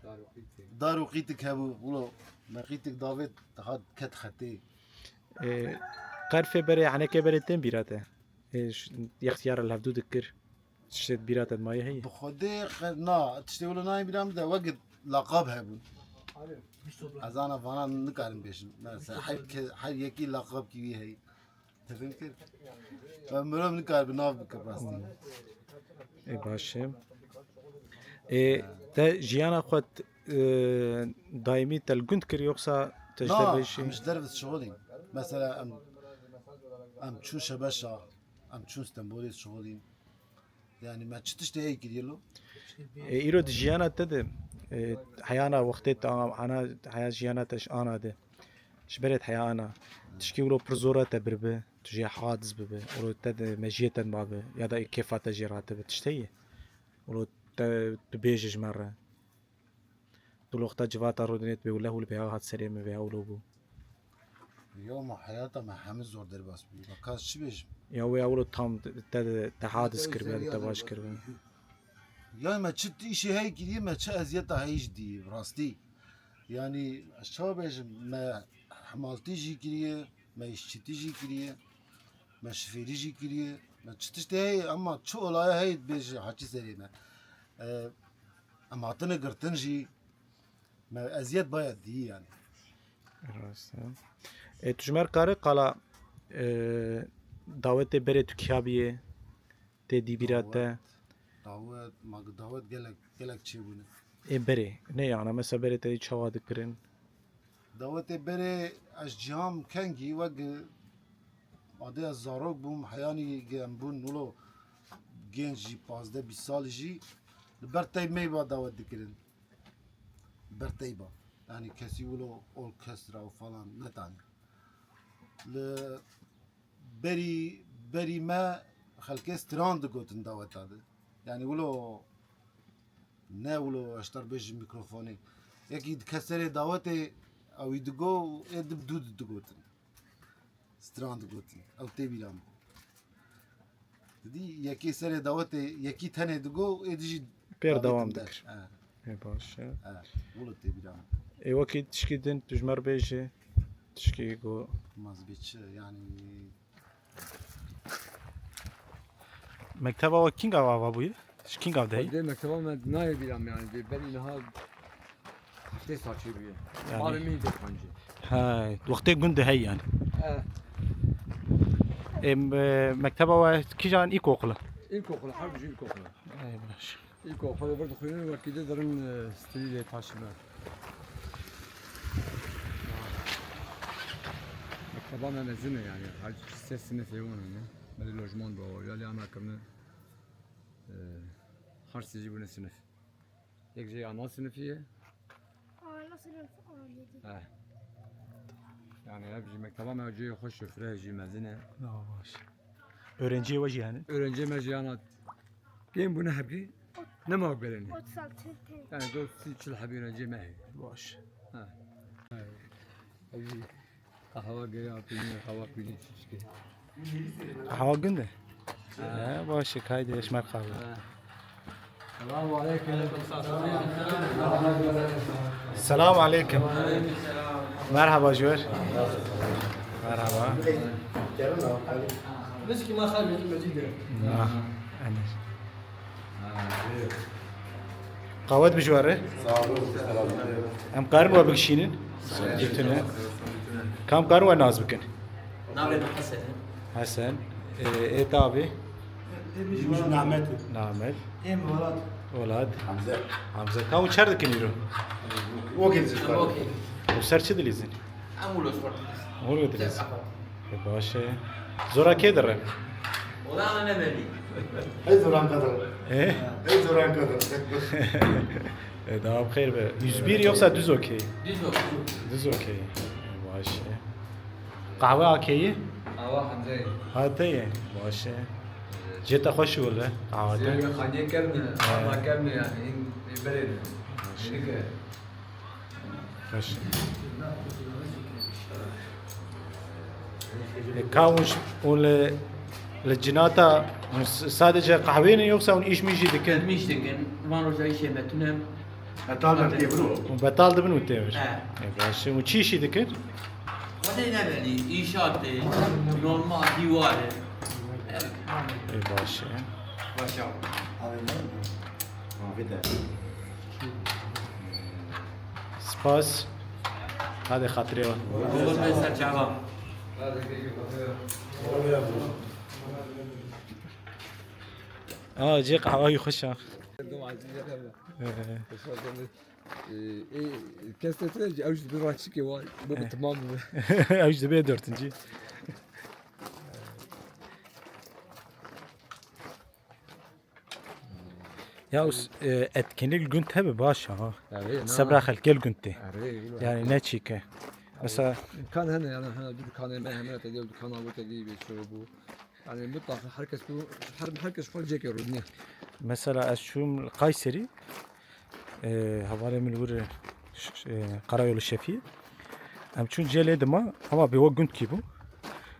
Dar û qîtik. Dar û qîtik hebû. Wilo me qîtik davêt hat ket xetê. Ê, qerfê berê, henekê berê tên bîra te? Ê, ş-, yextiyar li hevdû dikir. Tiştê bîra te dimayê heye? Bi xwedê xe-, na, tiştê wilo nayê bîra min de wek laqab hebûn. Ez ana vana nikarim bêjim. Mesela her ke-, her yekî laqab kî wî heye. Te fêm kir? Em mirov nikaribe nav bike rastî. Ê, baş e. Ê, te jiyana xwe t-, e, daîmî te li gund kir yoksa te ji derve jî? Na, em ji derve dişixulîn. Mesela em, em çûn Şebeşa, em çûn Stenbolê dişixulîn. Yani me çi tiştê heye kiriye lo? E, îro di jiyana te de, e, heyana wextê te ana, ana, heya jiyana te ji ana de. Ji berê te heya ana. Tişkî wilo pir zor e te biribi, tu jê hadiz bibi. Wilo te de mejiyê te mabi, ya da kêfa te jê ratibi. Tişt heye? Wilo te, tu bêje ji me re. Tu loxta civata rodinê dibê wile hûl bêha hat serê min vêha wilo bû. Ya ma heyata me hemî zor derbas bû. Ma ka çi bêjim? Ya wê ewlo tam te, te, te hadis kiribe, te baş kiribe. Ya me çi îşê hey kiriye, me çi eziyeta hey jî dî, rastî. Yani ez çawa bêjim, me hemaltî jî kiriye, me îşçîtî jî kiriye, me şifêrî jî kiriye, me çi tiştê hey, ama çi olaya hey bêje haçî serê me. E, Em hatine girtin jî, me eziyet baya dî yani. Rast e. E, tu ji me re kare qala, e, dawetê berê tu kiya biyê, tê dî bîra te? Dawet, dawet, ma dawet gelek, gelek çêbûne. Ê berê, ne yana, mesela berê te çawa dikirin? Dawetê berê ez ciham kengî wek adê ez zarok bûm, heyanî ge em bûn wilo genc jî pazdeh bîst salî jî li ber teyb meyba dawet dikirin. Ber teyba. Yani kesî wilo orkestra û falan netanî. Li berî, berî me xelkê stran digotin daweta de. Yani wilo ne wilo eşter bêjî mikrofonê. Yekî dike serê dawetê ewî digo û ê dib dû digotin. Stran digotin. Ew tê bîra min. Didî yekê serê dawetê, yekî tenê digo, ê dijî Pêr dawetê dewam min de. Dikir. He. Ê baş e. He. Wilo tê bîra min. Ê wekî tişkî din, tu ji me re bêje. Tişkî go. Maz bê çi, yani. Mekteba we kînga ava bûye? Ji kînga de heye? Xwedê mekteba me nayê bîra min, yani, dê berî niha heftê sal çêbûye. Yani. Malê min dê xancî. He, wextê gund de heye yani. He. Em, e, mekteba we kîjan îlkokul e? İlkokul, her bûjî ilkokul. Ey baş. İlkokul vir dixwînin, wekî de dirin, e, stilî lê taşime. Mekteba me mezin e yani, her sê sinifê wan hene. Me de lojman bi awa, ya lê ana kirine, e, her sê jî bûne sinif. Yek jê ana sinifî ye. Ana sinif, ana yedi. He. Yani hep jî mekteba me cihê xweş e, fireh jî mezin e. Ya baş. Öğrenciye we jî yani? Öğrenciye me jî ana kêm bûne hebkî. Nema wek belenê. Otuz altı tane. Yani do sî çil hebî öğrenciye me heye. Baş. He. He. Ev jî qehwa gere apînî, qehwa pînî çiçke. Qehwa gund e? Ha. He, baş e, kaydê eş me qehwa. Ha. Selamu aleyküm. Selamu aleyküm. Merhaba Jüver. Merhaba. Nişkî ma xal mecîd mecîd. Na, Enes. Qawet bi Jüver re. Sağ olun. Em karin we bikişînin. Götüne. Kam karin we nas bikin? Navê min Hesen e. Hesen. Ee, ê te avê? Ê min jî Nahmet. Nahmet. Ê min Welat. Welat. Hamze. Hamze. Ka hûn çer dikin îro? Wekî dizî. Wekî. Û ser çi dilîzin? Em wilo spor dilîzin. Wilo dilîzin. E, baş e. Zora kê dire? Ola ana ne belî. Ey zoran kadir. E? Ey zoran kadir. E, daha bi xeyr be. Yüz bir yoksa düz okey? Düz okey. Düz okey. E, baş e. Qehwe a kê ye? Qehwe Hemze ye. Ha te ye. Baş e. Cê te xweş wile. Qehwe te. Zê xaniyê kevne, ha. Ama kevne yani. Hîn berê ne. Baş e. Hîn ke. Baş e. E, ka hûn ş-, hûn li, li cinata, hûn s-, sadece qehwê ne yoksa hûn îş mîş jî dikin? Em îş dikin. Van roja îşê me tune. Betal dibin û têvir o. Hûn betal dibin û têvir. He. E, baş e. Hûn çi îşî dikin? Xwedê nebelî, înşaat e, normal dîwar e. Evet. E, baş e. Başa. Spas. Hadi xatirê we. Olur be ser çava. Aa, cê qehwayî xweş a. Ee. Ee, e, kes te tu ew ji bi raçikê wa, bo bi, eh, tamam bi. Ew ji bi dörtüncü. Ya us-, e, etkinlik li gund hebe baş ha. Erê, na. Sebra xelkê li gund tê. Erê, wilo. Yani ne çîke. Mesela kan hene yani, ha, bir kan hene, hene te diyor, kan avu te diyor, bir şey bu. Yani mutlaka herkes bu, her, herkes xwe cekê rûdine. Mesela ez çûm Kayseri, e, hevalê min wir, ş-, ş-, e, Karayolu Şefî. Em çûn cê lê dima, ama bi we gund kî bû.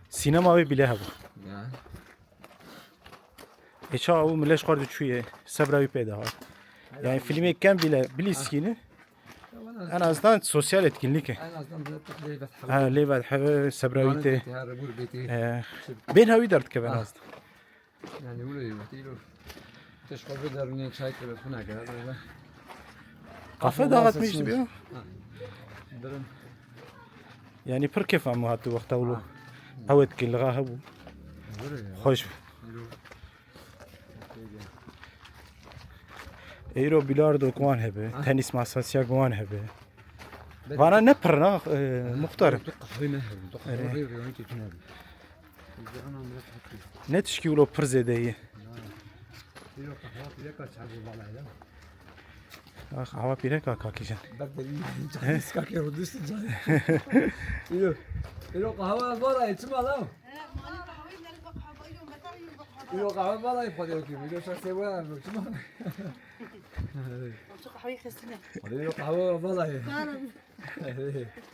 Sînema wê bîle hebû. Ya. Ê ça û milê ji xwe diçûye, sebra wî pê dihat. Yani filmê kem bîle bilîskîne. En azından sosyal etkinlik e. En azından bir lê vedhebe. Ha, lê vedhebe, sebra wî tê. Her bûr bêtê. Ee, bên hewî derdikeve en azından. Yani wilo yê wî tê. Te ji xwe vê derûnê çay kir, xwe neke, böyle. Kafe daxatmiş dibe. Ha. Birin. Yani pir kêfa min hatî wexta wilo. Ha. Ew etkinliga hebû. Xweş bû. Îro bilardo wan hebe, ah, tenis masasya wan hebe. Vana ne pir na, e, muxtar. Tu qehwê me hebû, tu qehwê rê rê wayî tu nebû. Ne tişkî wilo pir zêde ye. Îro qehwa pîreka çar bû bala ya. Ax, awa pîreka kakî jin. Ber derî, çar kakî rûdist can. Îro, îro qehwa bala ye, çima la? Îro qehwa bala ye, xwedê wekî, îro şer sê waya, çima? Çi qehweyê xistine. Îro qehwa bala ye.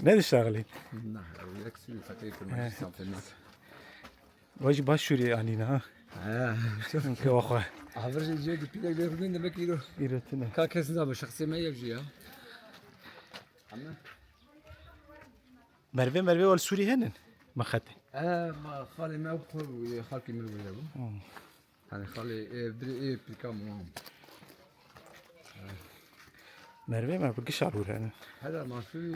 Ne diştaxilî? Na, yek sî fekê kirme, he, safê nak. We jî baş şûrê anîne ha. He. Ke waxwe. Aver jî cihê pîlek lê rûnên demek îro. Îro tune. Ka kes nizanbe şexsê me yev jî ya. Ama Mervê, mervê wal Sûrî henin? Mexetê. E, ma xalê me xwe, xalkê min wile bû. Hmm. Hani xalê, e, birê, e, pîrka min. Mervê me bi gişa hûr henin. Hela ma Sûrî.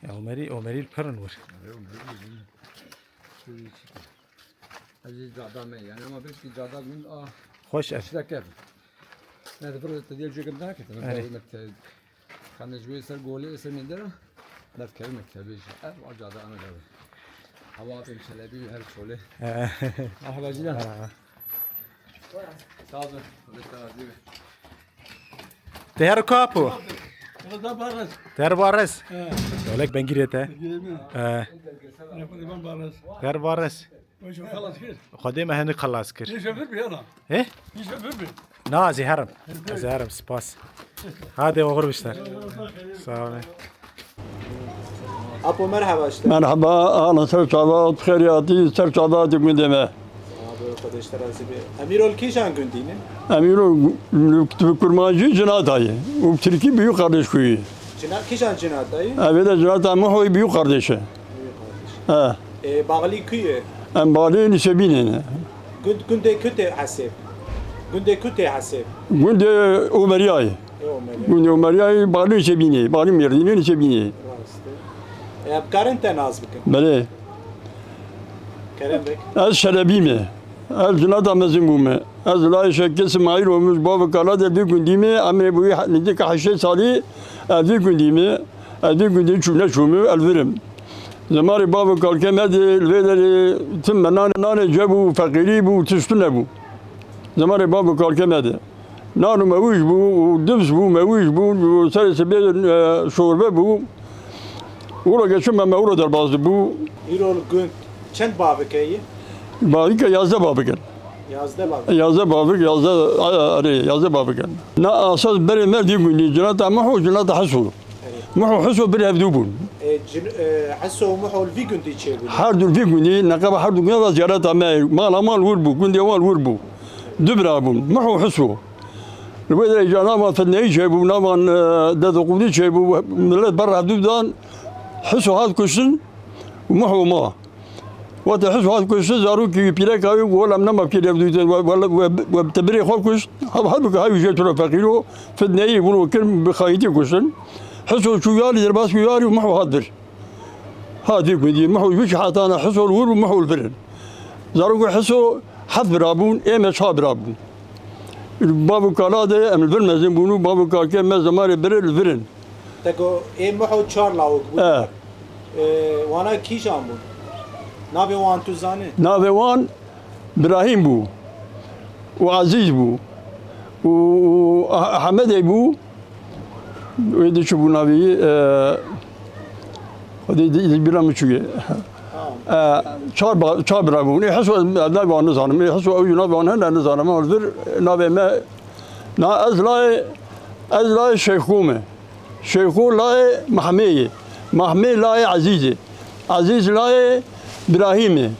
Ya Omerî, Omerî li pirin wir. Mervê Omerî wir. Sûrî çi? Ez ê cada me, yani ama belkî cada min a Xweş e. Şireke. Ne de bir te diye cügüm daha ketin. Erê. Mekteb. Xanê ji wê ser golê êsê min dera, derdikeve mektebê jî. Ev a cada ana gavê. Hewa apên Çelebî her çolê. He. Merhaba Cilan. He. Sağ olun. Xwedê te razî be. Te her kapo. Xwedê barez. Te her barez. He. Yolek bengirê te. Bengirê min. He. Xwedê barez. Te her barez. Xwedê me hinek xelas kir. Nîşe vir bi yana. He? Nîşe vir bi. Na, ez ê herim. Ez ê herim, spas. Hadi oxir bişter. Sağ ol. Apo merhaba işte. Merhaba, ana ser çava, xêr hatî, ser çava di gundê me. Abi, Xwedê ji te razî be. Em îro li kîjan gundî ne? Em îro li kurmancî Cinata ye. Û bi tirkî Büyük Kardeş köyü. Cina-, kîjan Cinata ye? Evê de Cinata Mihoyî Büyük Kardeş e. Büyük Kardeş. He. E, Bağlı kuye? Em Bağlı Nîşebînê ne. Gund, gundê ku tê hesêb? Gundê ku tê hesêb? Gundê Omeriyayê. E, Omeriyayê. Gundê Omeriyayê, Bağlı Nîşebînê, Bağlı Mêrdînê Nîşebînê. Rast e. E, em karin te nas bikin? Belê. Kerem bek. Ez Şelebî me. Ez Cinata mezin bûme. Ez layê Şekê Simayîl olmuş, bavê Kala de vî gundî me, emrê bûyî he-, nêzîka heştê salî, ez vî gundî me, ez vî gundî çû-, neçûme, ez vir im. Zimarê bavê kalkê me de, li vê derê tim me nanê, nanê cebû, feqîrî bû, tişt nebû. Zimarê bavê kalkê me de. Nan û mewîj bû, û dibs bû, mewîj bû, û serê sibê, e, şorbe bû. Û ra geçin me, me û ra derbaz bû. Îro li gund çend bavike ye? Bavike yazdeh bavik in. Yazdeh bavik. Yazdeh bavik, yazdeh, a, erê, yazdeh bavik in. Na esas berê me dî gundî, Cinata Miho, Cinata Hiso. Erê. Miho Hiso bir hevdû bûn. E, cin-, e, Hiso û Miho li vî gundî çêbûn? Her du vî gundî, neqeba her du gundî ve ziyareta me, mala wan wir bû, gundê wan wir bû. Du bira bûn, Miho Hiso. Li wê derê ca navan fitneyî çêbû, navan, e, dedoqûdî çêbû, milet ber hevdû dan, Hiso hat kuştin û Miho ma. Wextê Hiso hat kuştin, zarokî wî pîreka wî got, "Wela em nema kê revdûtin, we, we, we, we te birê xwe kuşt." Hab, halbuki hay jê tiro feqîro, fitneyî wilo kir, bi xayîtî kuştin. Hiso çû yarî, derbas bû yarî û Miho hat vir. Hatî gundî, Miho wî hatana Hiso li wir û Miho li vir in. Zarokê Hiso heft bira bûn, ê me çar bira bûn. Bav û kala de em li vir mezin bûn û bav û kalkê me zimarê birê li vir in. Te got, ê Miho çar lawik bûn. E. E, wana kîjan bûn? Navê wan tu zanî? Navê wan Birahîm bû û Ezîz bû û, û Ah-, Ahmedê bû. Wê di çi bû navê wî, e, Xwedê di, di bîra min çûye. E, çar ba-, çar bira bûn. Ê Hiso ez navê wan nizanim. Ê Hiso ew jî navê wan hene nizanim. Ama vir navê me, na ez layê, ez layê Şeyxû me. Şeyxû layê Mahmê ye. Mahmê layê Ezîz e. Ezîz layê Birahîm e.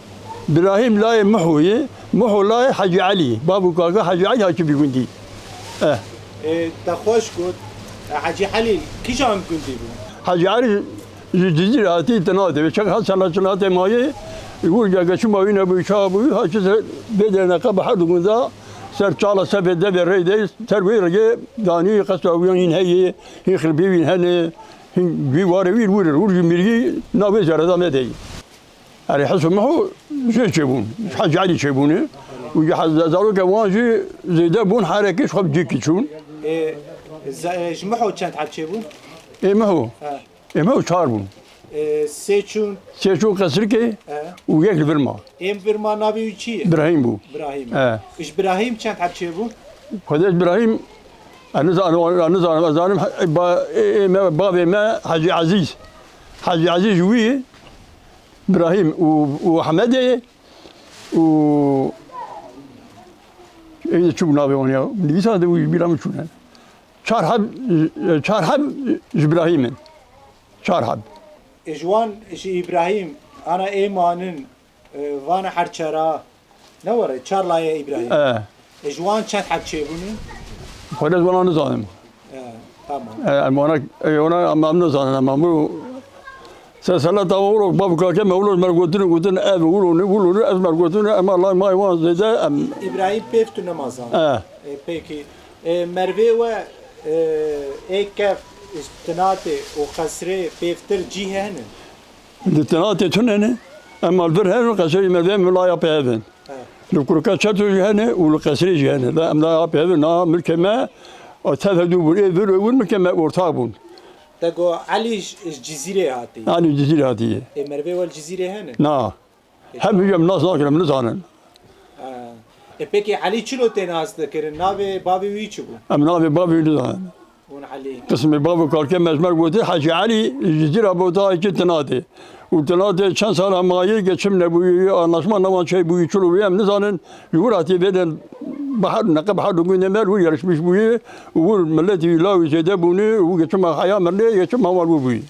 Birahîm layê Miho ye. Miho layê Hecî Elî ye. Bav û kaka Hecî Elî Hakimî gundî. Eh. Ê, te xweş got. E, Hecî Elî kîjan gundî bû? Hecî Elî ji Cizîrê hatî, Tinatê. Çek Hesen Çinatê mayê, wir ge geçima wî nebû, çawa bû, ha çi se bê derneqe bi her du gunda ser çala, ser vê devê rê de, ser wê rêyê danî, qesra wî hîn heye, hîn xilbê wî hene, hîn wî warê wî wir, wir ji mirî navê zereda me dey. Erê, Hiso Miho jê çêbûn, Hecî Elî çêbûne. Û ji hez-, zarokê wan jî zêde bûn, herekê ji xwe bi cîkî çûn. Ê, ze-, e, ji Miho çend heb çêbûn? Ê Miho? He. Ê Miho çar bûn. Ê, sê çûn? Sê çûn Qesrikê He. Û yek li vir ma. Ê vir ma navê wî çi ye? Birahîm bû. Birahîm. He. Ji Birahîm çend heb çêbûn? Xwedê ji Birahîm, ez nizanim, ez nizanim, ez zanim, he, ba-, ê, ê me, bavê me Hecî Ezîz. Hecî Ezîz ji wî ye. Birahîm û, û Ehmedê û ê çi bû navê wan ya? Nivîsa de wî bîra min çûne. Çar heb, çar heb ji Birahîm in. Çar heb. Ê ji wan, ji Îbrahîm, ana ê manin, E, vana her çara, ne were, çar layê Îbrahîm. E. E, ji wan çend heb çêbûne? Xwedê ji wana nizanim. E, tamam. E, em wana, e, wana em, em nizanin, em, em wilo. Seseleta wilo, bav kake me wilo, mer gotin, gotin, ev wilo, ne wilo, ne, ez mer gotin, em Allah may wan zêde, em. Îbrahîm pêv tu nema zan. E. E, peki. E, mervê we, e, ê kef, ji Tinatê û Qesrê pêvtir cî hene? Di Tinatê tune ne, em li vir hev in, qesrê ji mervê em laya pê hev in. He. Li Kurka Çeto jî hene û li Qesrê jî hene. La em laya pê hev in, na milkê me, a tev hevdû bûn. Ê vir û ê wir milkê me ortak bûn. Te got Elî ji, ji Cizîrê hatî. Elî Cizîrê hatî. Ê mervê we li Cizîrê hene? Na. Ê, hemû em nas nakin, em nizanin. He. Ê pekî Elî çilo tê nas dikirin? Navê bavê wî çi bû? Em navê bavê wî nizanin. Hûn Elî. Qismê bav û kalkê me ji me re gotî, Hecî Elî ji Cizîra bû, ta yekê Tinatê. Û Tinatê çend sala mayî, geçim nebûyî, anlaşma newan çey bûyî, çilo bûyî, em nizanin. Ji wir hatî vêdin, bahar, neqe bahar di gundê me, wir yerleşmiş bûyî, û wir miletî wî lawî zêde bûnî, û geçima heya mirnê, geçima wan wir bûyî.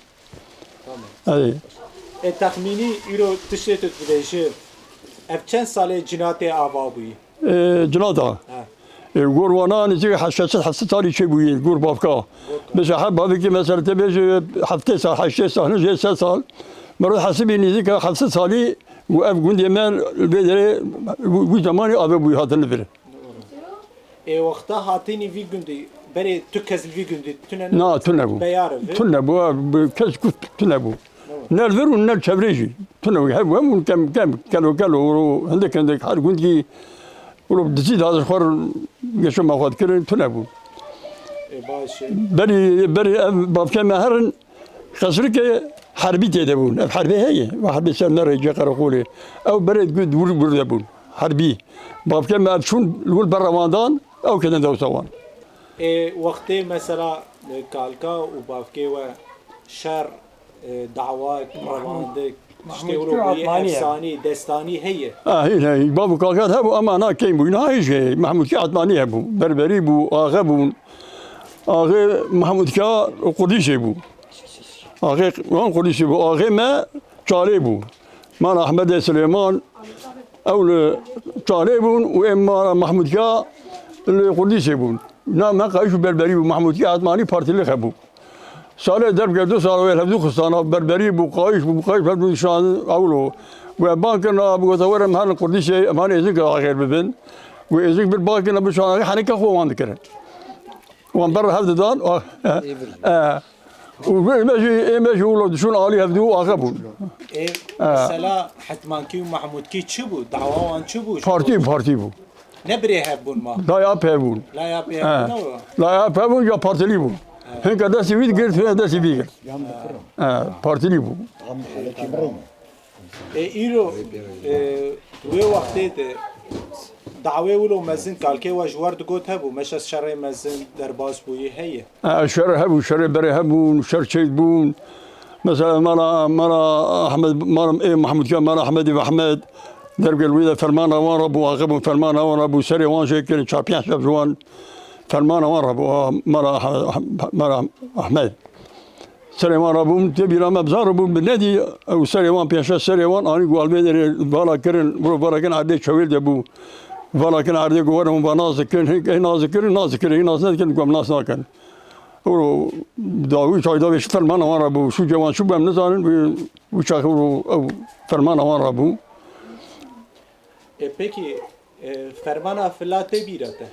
Tamam. Ey. E, texmînî îro tiştê tu dibêjî, ev çend salê cinatê ava bûyî? E, cinata. Ha. E, gor wana nêzîkî heşt sed heft sed salî çêbûyî, gor bavka. Gor ka. Mesela her bavekî mesela te bêje heftê sal, heştê sal, nêzîkî sed sal. Mero hesibî nêzîkî heft sed salî û ev gundê me li vê derê wî, wî zemanî ave bûyî hatin li vir. Ê wexta hatinî vî gundî, berê tu kes li vî gundî tune ne? Na, tune bû. Beyar e, vê? Tune bû, ha, bi kes ku tune bû. Ne li vir û ne li çevrê jî. Tune bû. Hev hemû kem, kem, kelo, kelo, û hindek, hindek, her gundî, û dizî da xwe geçima xwe dikirin, tune bû. Ê, baş e. Berî, berî ev bavkê me herin, Qesrikê herbî tê de bûn. Ev herbê heye. Ve herbê ser nerê cê qereqolê. Ew berê gund wir, wir de bûn. Herbî. Bavkê me ev çûn li wir berra wan dan, ew kedin dewsa wan. Ê, wextê mesela, e, kalka û bavkê we şer, e, dawayek, Mahmud, rewandik, tiştê Mahmud wilo Kî bûyî, Atmanî ye. Efsanî, destanî heye? Ah, hîn heye. Bav û kalka hebû, ama na kêm bû. Na hîç heye. Mahmud Kî Atmanî hebû. Berberî bû, axe bûn. Axê Mahmud Kîa Qurdîşê bû. Axê wan Qurdîşê bû. Axê me Çalê bû. Mala Ehmedê Silêman, ew li Çalê bûn û ê mala Mahmud Kîa li Qurdîşê bûn. Na me qayîş û berberî bû. Mahmud Kîa Etmanî partîlix hebû. Salê derb kir, du sal wê hevdû xistan, berberî bû, qayîş bû, qayîş hevdû şan ewlo. Wê ban kirina, bi gote, "Were em herin Qurdîşê, em herin êzin kir axêr bibin." Wê êzin bir ban kirina, bi şan heneke xwe wan dikirin. Wan ber hev didan. Ê bir. E. Û ê me jî, ê me jî wilo diçûn alî hevdû axe bûn. Ê, e, mesela Hetmankî û Mahmudkî çi bû? Dawa wan çi bû? Partî, partî bû. Ne birê hev bûn ma? Laya pê bûn. Laya pê hev bûn, ne bû? Laya pê bûn ya partilî bûn. He. Hinka destî wî digirt, hinka destî vî girt. He, partilî bû. Ê, îro, e, wê wextê de dawê wilo mezin kalkê we ji wer digot hebû, meşe şerê mezin derbas bûyî heye? E, şer hebû, şerê berê hebûn, şer çêk bûn. Mesela mala, mala Ahmed, mala, ê, Mahmudka, mala Ahmedî ve Ahmed. Dergel wî de fermana wan re bû, axibûn fermana wan re bû, serê wan jê kirin, çar pênc şev ji wan fermana wan re bû, a, mala, mala Ahmed. Serê wan rabûn, tê bîra me bizar bûn, bi nedî ew serê wan pêşe serê wan anî ku alvê derê vala kirin, wilo vala kirin erdê çewêl de bû. Vala kirin erdê ku werin va nas dikin, hê nas dikirin, nas dikirin, hê nas nedikirin, ku em nas nakin. Wilo da wî çaxê da vê şi fermana wan rabû, şûcê wan çi bû em nizanin, wî, wî çaxê wilo ew fermana wan rabû. E, peki, E, fermana fila tê bîra te?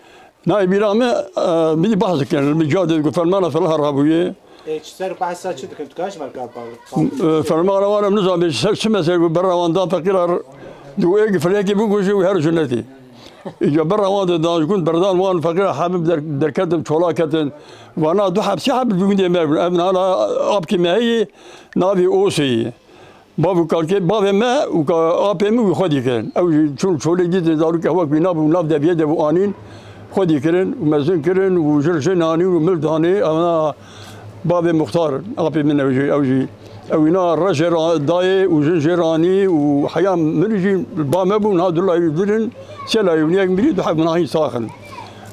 Nayê bîra me, e, min bahs dikin. Min ca de ku fermana fila rabûye. E, ji ser bahsa çi dikin? Tu kaç merka pa-, pa-, E, fermana wan em nizam, ji ser çi mesele ku berra wan dan feqîra, du ê ki filekê bû ku ji her cunetî. Îca berra wan de dan, ji gund berdan wan feqîra hebib der-, derketin, çola ketin. Vana du heb, sê heb gundê me bûn. Ev nala apkî me heye, navê Osê ye. Bav û kalkê, bavê me û ka-, apê min wî xwedî kirin. Ew jî çûn çolê dîtin, zarokê hewa wî nabû, nav deviyê de bû anîn, xwedî kirin û mezin kirin û jir jê nanî û mil danê, ewna bavê muxtar, apê min ew jî, ew jî. Ew îna reşê ra-, dayê û jin jê ranî û heya min jî ba me bû, niha du layî dirin, sê layî û niyek mirî, du heb nahî sax in.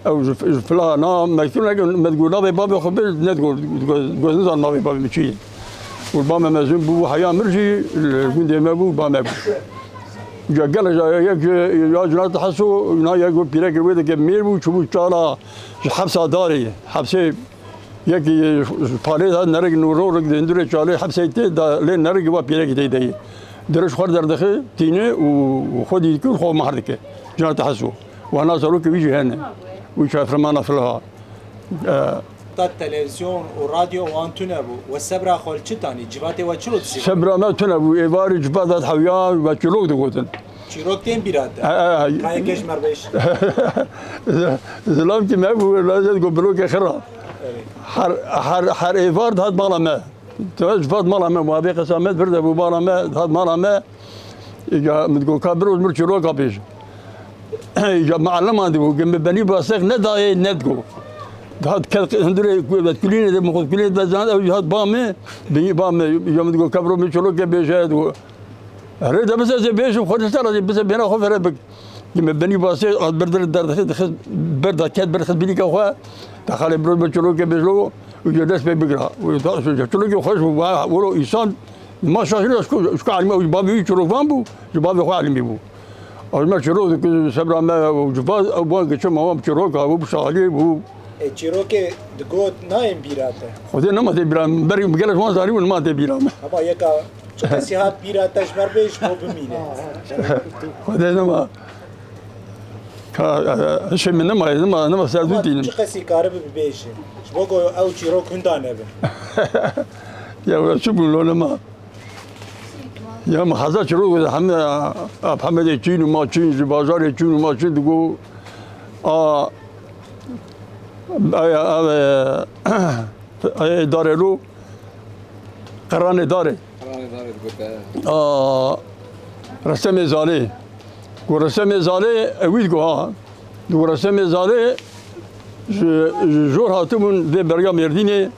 Ew ji, ji fila na mektûb neke, me digot navê bavê xwe bê, nedigot, digot, digot nizan navê bavê min çi ye. Û ba me mezin bû, heya mir jî li gundê me bû, ba me bû. Ya gel ya yek ya Cüneyt Heso, na yek pîrek wê dike mêr bû, çûbû çala ji hepsa darê. Hepsê yek ji palê de nerik nûro rik di hundirê çalê hepsê tê da lê nerik wa pîrek tê de. Diriş xwe derdixi tîne û xwe dî dike û xwe mahr dike. Cüneyt Heso. Wana zarokê wî jî hene. Wî çafermana filha. E, Ta televîzyon û radyo wan tune bû. We sebra xwe li çi tanî? Civatê we çilo disî? Sebra me tune bû. Êvarî civat hat hewya me çilok digotin. Çîrok tên bîra te? E, e, e. Kayeke ji me re bêj. Zilamkî me bû, lazet go bilokê xira. Evet. Her, her, her êvar dihat bala me. Tu ez vat mala me, muhabê qesa me vir de bû mala me, hat mala me. Ya min digot, ka biro min çîroka bêj. Ya mualliman dibû, ki min benî basex nedayê, nedigot. Hat ket hundirê ku-, kulînê de, min xwe kulînê de zan, ew hat ba me, benî ba me. Ya min digot, ka biro min çîroke bêje, digot. Rê de bize zê bêjim, xwe de ser zê bize bêna xwe fere bik. Ki me benî basê, at bir dir derdixist, dixist ber da ket, ber xist bînîka xwe. Da xalê biro me çolokê bêjlo û je dest pê bigira. Û da çolokê xweş bû, wa, wilo îsan, ma şaşîr, şko, şko elîme, û babê wî çolok van bû, ji babê xwe elîmî bû. Ew me çolok dikir, sebra me, û ji ba, ew ban geçe ma wan çolok, ha, û bi şaxalî bû. E, çîrokê digot nayên bîra te? Xwedê nema tê bîra min, berî min gelek wan zarî bû, nema tê bîra min. Ama yeka Çi kesî hat bîra te ji me re bê ji bo bimîne? Xwedê nema. Ka, e, hişê min nema, nema, nema ser dû tînim. Çi kesî karibi bibêje? Ji bo ku ew çîrok hunda nebin. Ya, we çi bûn lo nema? Ya, me heza çîrok heme, ap Hemedê çîn û ma çîn, ji bajarê çîn û ma çîn digo, a, aya, aya, aya, darê lo, qeranê darê. Qeranê darê digote. A, Resemê Zalê. Ku Resemê Zalê, e, wî digo ha. Ku Resemê Zalê ji, ji jor hatibûn vê berga Mêrdînê.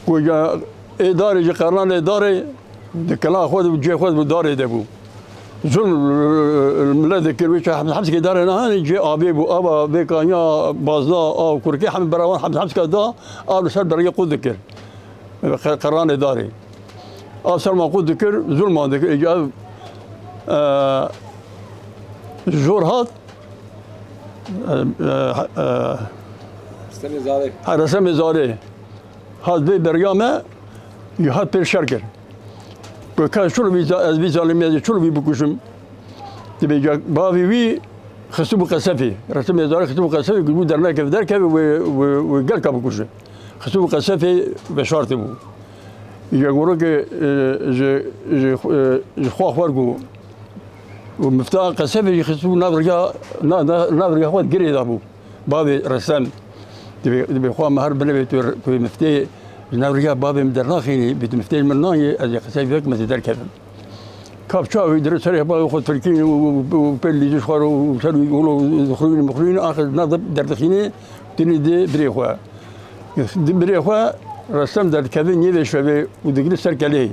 Ku ya ê darê ji qeranê darê di kela xwe de, cê xwe de darê de bû. Zulm, e, millet dikir, wê çax hemsikê darê nahane, cê avê bû, ava vê kanya bazda, av kurkê, hem berawan hem hemsika da, av li ser bergê qut dikir. Qe-, qeranê darê. Ev serma qut dikir, zulman dikir. Êca ev, e, jor hat, e, e, e, Restemê Zalê. Ha, Resemê Zalê. Hat vê berga me, hat pêr şer kir. Ku kes çilo vî za-, ez vî zalimê ez çilo vî bikujim. Dibê ca bavê wî xistibû qesefê. Resimê zarê xistibû qesefê, ku bû dernekeve derkeve wê, wê, wê gelka bikuje. Xistibû qesefê veşartê bû. Ya gorokê, e, ji, ji, e, ji xwe xwer ku û mifta qesefê jî xistibû nav riya, na, na, nav riya xwe girê dabû. Bavê Resem, dibê, dibê xwe me her binivê tu, tu miftê ji nav riya bavê min dernaxînî, bê tu miftê ji min nayê, ez ê qesey vek me zê derkevim. Kapça wî dire serê bavê xwe tirkînî û, û, û pêl lîzî xwar û ser wî wilo dixwînî mixwînî, axir nav derdixînê, tinî dê birê xwe. Di birê xwe Resem derdikeve nêvê şevê û digirî ser kelê.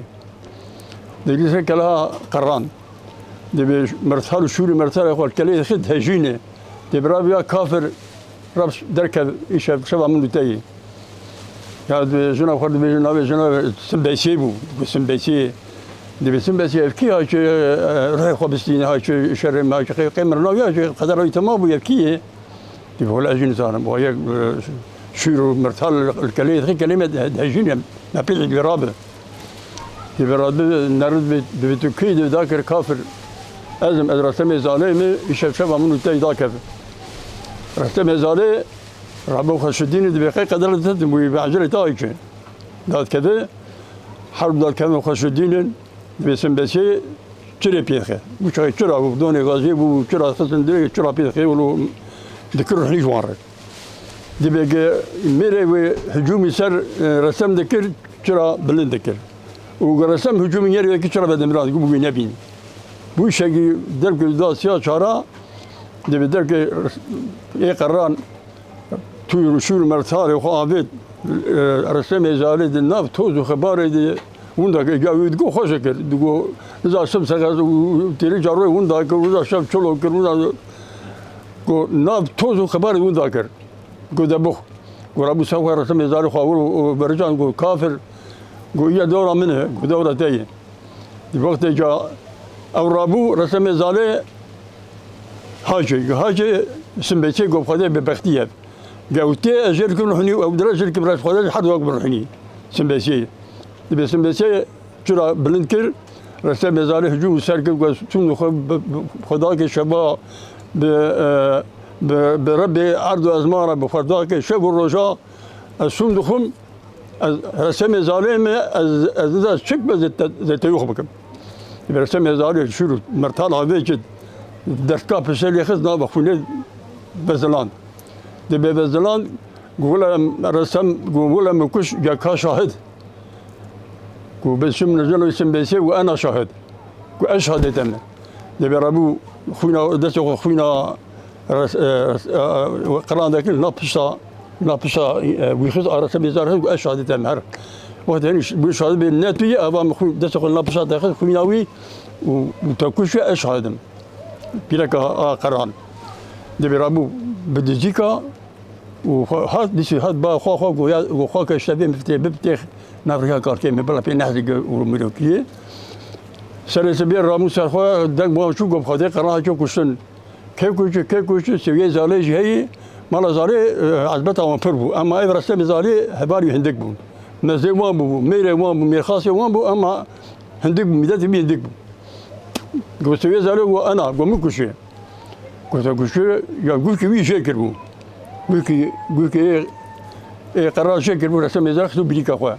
Digirî ser kela qeran. Dibê mertal û şûrî mertalê xwe kelê dixî dihejîne. Dê bira viya kafir Rab derkev, îşev şeva min û te yî. Ya dibê jina xwe dibêje navê jina Simbesê bû. Got Simbesê. Dibê Simbesê ev kî ha çi, e, rihê xwe bistîne ha çi şerê me ha çi qey-, qey mirina ya çi qedera wî tema bû ev kî ye? Dibê wele ez jî nizanim. Wa yek, e, şûr û mirtal li kelê dixî kelê me de-, dehejîne. Me pê dibê rabe. Dibê rabe nerid bê, dibê tu kî dibê dakir kafir. Ez im, ez Restemê Zalê me, îşev şeva min û te yî dakeve. Restemê Zalê Rabo xwe şidîne dibê qey qedera te tim wî bi ecrê te ayçe. Dadkeve, herb dadkevin xwe şidînin, dibê Simbesê çirê pê dixe. Bû çayê çira bû, donê gazê bû, çira xistin dirê, çira pê dixe, wilo dikir ruhnî ji wan re. Dibê ge mêrê wê hicûmî ser, e, Resem dikir, çira bilind dikir. Û ge Resem hicûmî nêrê wekî çira vedimiran, gu bû wî nebîn. Bû şegî derkê da siya çara, dibê derkê ê qeran, Tûr û şûr mertarê xwe avêt, e, Resemê Zalê di nav toz û xebarê de winda kir. Ya wî digo xweş kir. Digo, niza şev seqez û têrê caroyê winda kir, niza şev çolo kir, niza ku nav toz û xebarê winda kir. Ku de bix. Ku rabû ser xwe Resemê Zalê xwe wir û, û berican ku kafir, ku ya dewra min e, ku dewra te ye. Di wextê ca Ew rabû resemê zalê Hacê. Hacê Simbêsê got, Xwedê bêbextî ye. Gewtê ez jê dikim hunî, ew dire jê dikim reş Xwedê, her du wek bin hunî. Simbêsê. Dibê Simbêsê çira bilind kir, resemê zalê hicûm û ser kir, got, Sûnd xwe bi, bi Xwedakê şeva, bi, e, bi, bi Rebbê erd û ezmana, bi Xwedakê şev û roja ez sûnd dixwim, ez resemê zalê me, ez, ez nizam çik be zê te, zê te yox bikim. Bi resemê zalê şûr û mertal havê ki derka piselê xist nava xwînê veziland. Dibê veziland, got, wile resem, got, wile min kuş ya ka şahid. Ku bi çim nizam Simbêsê û ena şahid. Ku ez şahidê te me. Dibê rabû xwîna, destê xwe xwîna res-, e, res-, e, e, qirandekî na pişta, na pişta, e, wî xist, a resemê zalê xist, ku ez şahidê te me her. Wextê henî ş-, bû şahid bê ne tu yî, eva min xwîn, destê xwe na pişta te xist, xwîna wî û, û te kuş wî ez şahidim. Pîreka a qeran. Dibê rabû bi dizîka, û xwe hat, dîsî hat ba xwe, xwe goya, got, Xwedê ji te bê, min bi tê, bi tê nav rêya karkê min, bila pê nehzî ge û mirokiyê. Serê sibê rabû ser xwe, deng wan çû, got, Xwedê qeran çû kuştin. Kê kuşt, kê kuşt, sewiyê zalê jî heyî, mala zalê, e, ezbeta wan pir bû. Ema ev resemê zalê hevalî hindik bûn. Mezê wan bû, mêrê wan bû, mêrxasê wan bû, ema hindik bû, mîdetê wî hindik bû. Got, sewiyê zalê got, ena, got, min kuşê. Gote kuşê, ya gûkê wî jê kiribû. Gûkê, gûkê ê, ê qeran jê kiribû, resemê zalê xistû birîka xwe.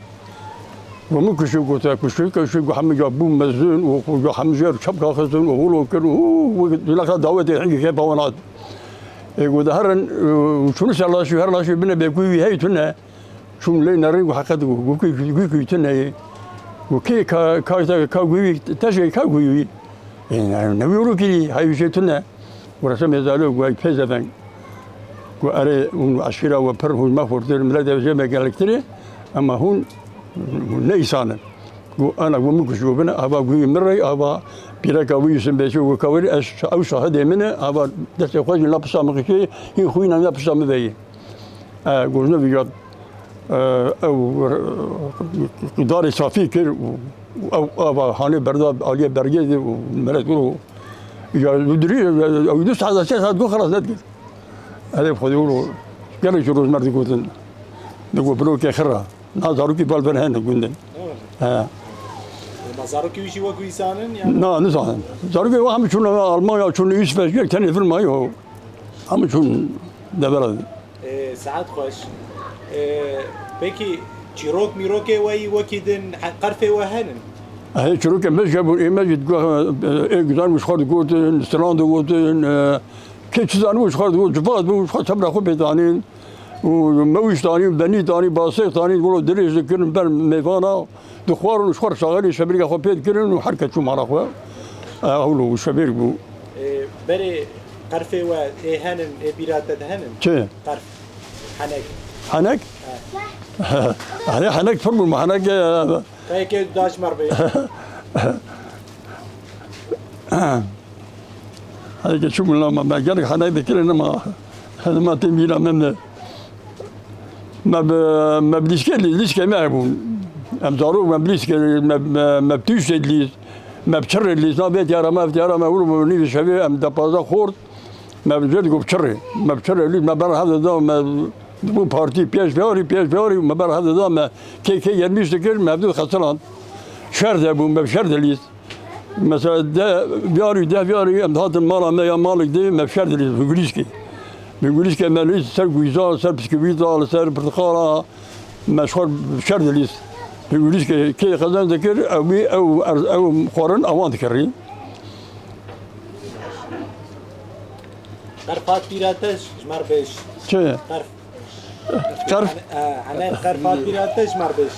Got, min kuşê, gote kuşê, kuşê, got, hemû ya bû mezin û, û ya hemû jê çepka xistin û holo kirin û, û, û, û, dawetê hingî kê pawan hat. Ê, gote herin, û, çûn ser laşî, her laşî binê bêkûyî wî hey tune. Çûn lê nerin, got, heqet, got, got, got, got, got, tune ye. Got, kê ka, ka, ka, ka guî, te jê ka guî? Ê, ne, ne wî ro kirî, hay jê tune. Got, resemê zalê, got, pê zeveng. Got, erê, hûn eşîra we pir, hûn me xurtir, millet ev jê me gelektirê, ema hûn, hûn ne îsan in. Got, ana, got, min kuş, got, bine, ava guî min rey, ava pîreka wî Simbêsê, got, kawirî, ez, ew şahidê min e, ava destê xwe jî na pişta min xişê, hîn xwîna na pişta min veyî. E, gojne vî ya, e, ew, e, darê safî kir û, û ew ava hanê berda aliyê bergê de û milet wilo ya dirî, ew du saet, sê saet got xelas nedikir. Erê Xwedê wilo gelek ji rojmer digotin. Digot, bilokê xira. Na zarokî bal ben hene gundin. He. Ma zarokî wî jî wek wî zanin ya? Na, nizanin. Zarokê wî hemû çûn Almanya, çûn Îsveç, yek tenê vir mayo. Hemû çûn devera. Ê, saet xweş. Ê, pekî çîrok mîrokê we yî wekî din he-, qerfê we henin? Hê çîrokê me jî hebûn, ê me jî digo, ê, ê, guzarim ji xwe digotin, silan digotin, ê, kê çi zanibû ji xwe digot, civaz bû, ji xwe tebra xwe pê danîn. Û mewîş danîn, benî danîn, basêx danîn, wilo dirêj dikirin ber mêvana. Dixwarin û ji xwe re şaxelê şebirîka xwe pê dikirin û her kes çû mala xwe. E, hewlo û şebêrk bû. Ê, berê qerfê we ê henin, ê bîra te de henin? Çi? Qerf. Henek. Henek? He. Hani henek pir bûn, henek, e, Kayekê da ji me re bê. Heyke çûbûn la me, me gelek henay dikirin, nema, nema tê mîna me ne. Me bi, me bi lîskê, lîskê me hebûn. Em zarok me bi lîskê, me, me, me bi tûşê dilîst, me bi çirê dilîst, na vê tiyara me, ev tiyara me, wilo me nîvî şevê, em de pazdeh xort, me bi jê digot bi çirê, me bi çirê dilîst, me ber hev de da, me dibû partî, pêş veyarî, pêş veyarî, me ber hev de da, me kê kê yenmiş dikir, me hevdû xesiland. Şer de bûn, me bi şer dilîst. Mesela de viyarî, deh viyarî em dihatin mala me ya malik dê me bi şer dilîst, bi gulîskê. Bi gulîskê me lîst ser guyza, ser piskivîta, li ser pirtixala, me ji xwe bi şer dilîst. Bi gulîskê kê xezan dikir, ew wî, ew erz, ew xwarin ewan dikirî. Qerf hat bîra te ji me re bêj. Çi? Qerf. Qerf. He, hene qerf hat bîra te ji me re bêj.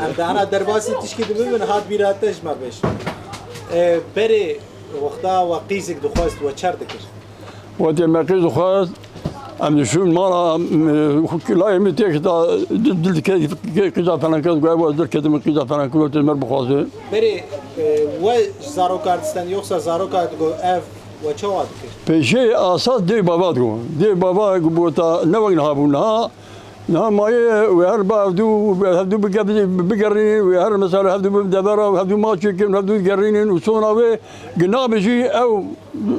Em dana derbasî tişkî dibibin, hat bîra te ji me re bêj. E, berê wexta we qîzik dixwest we çer dikir? Wextê me qîz dixwest, em diçûn mala, em, e, layê min têk da, dil, dil dike, qîza felanke, goya we dil kete min qîza felanke, wextê me bixwaze. Berê, e, we ji zaroka distend, yoksa zaroka digo ev we çawa dikir? Pêşê asas dê bava digo. Dê bava ku bota ne wek niha bû niha. Niha mayê wê her bi hevdû, hevdû bige-, bigerînin, wê her mesela hevdû bin devera, hevdû maçê kin, hevdû gerînin û sona wê gina be jî ew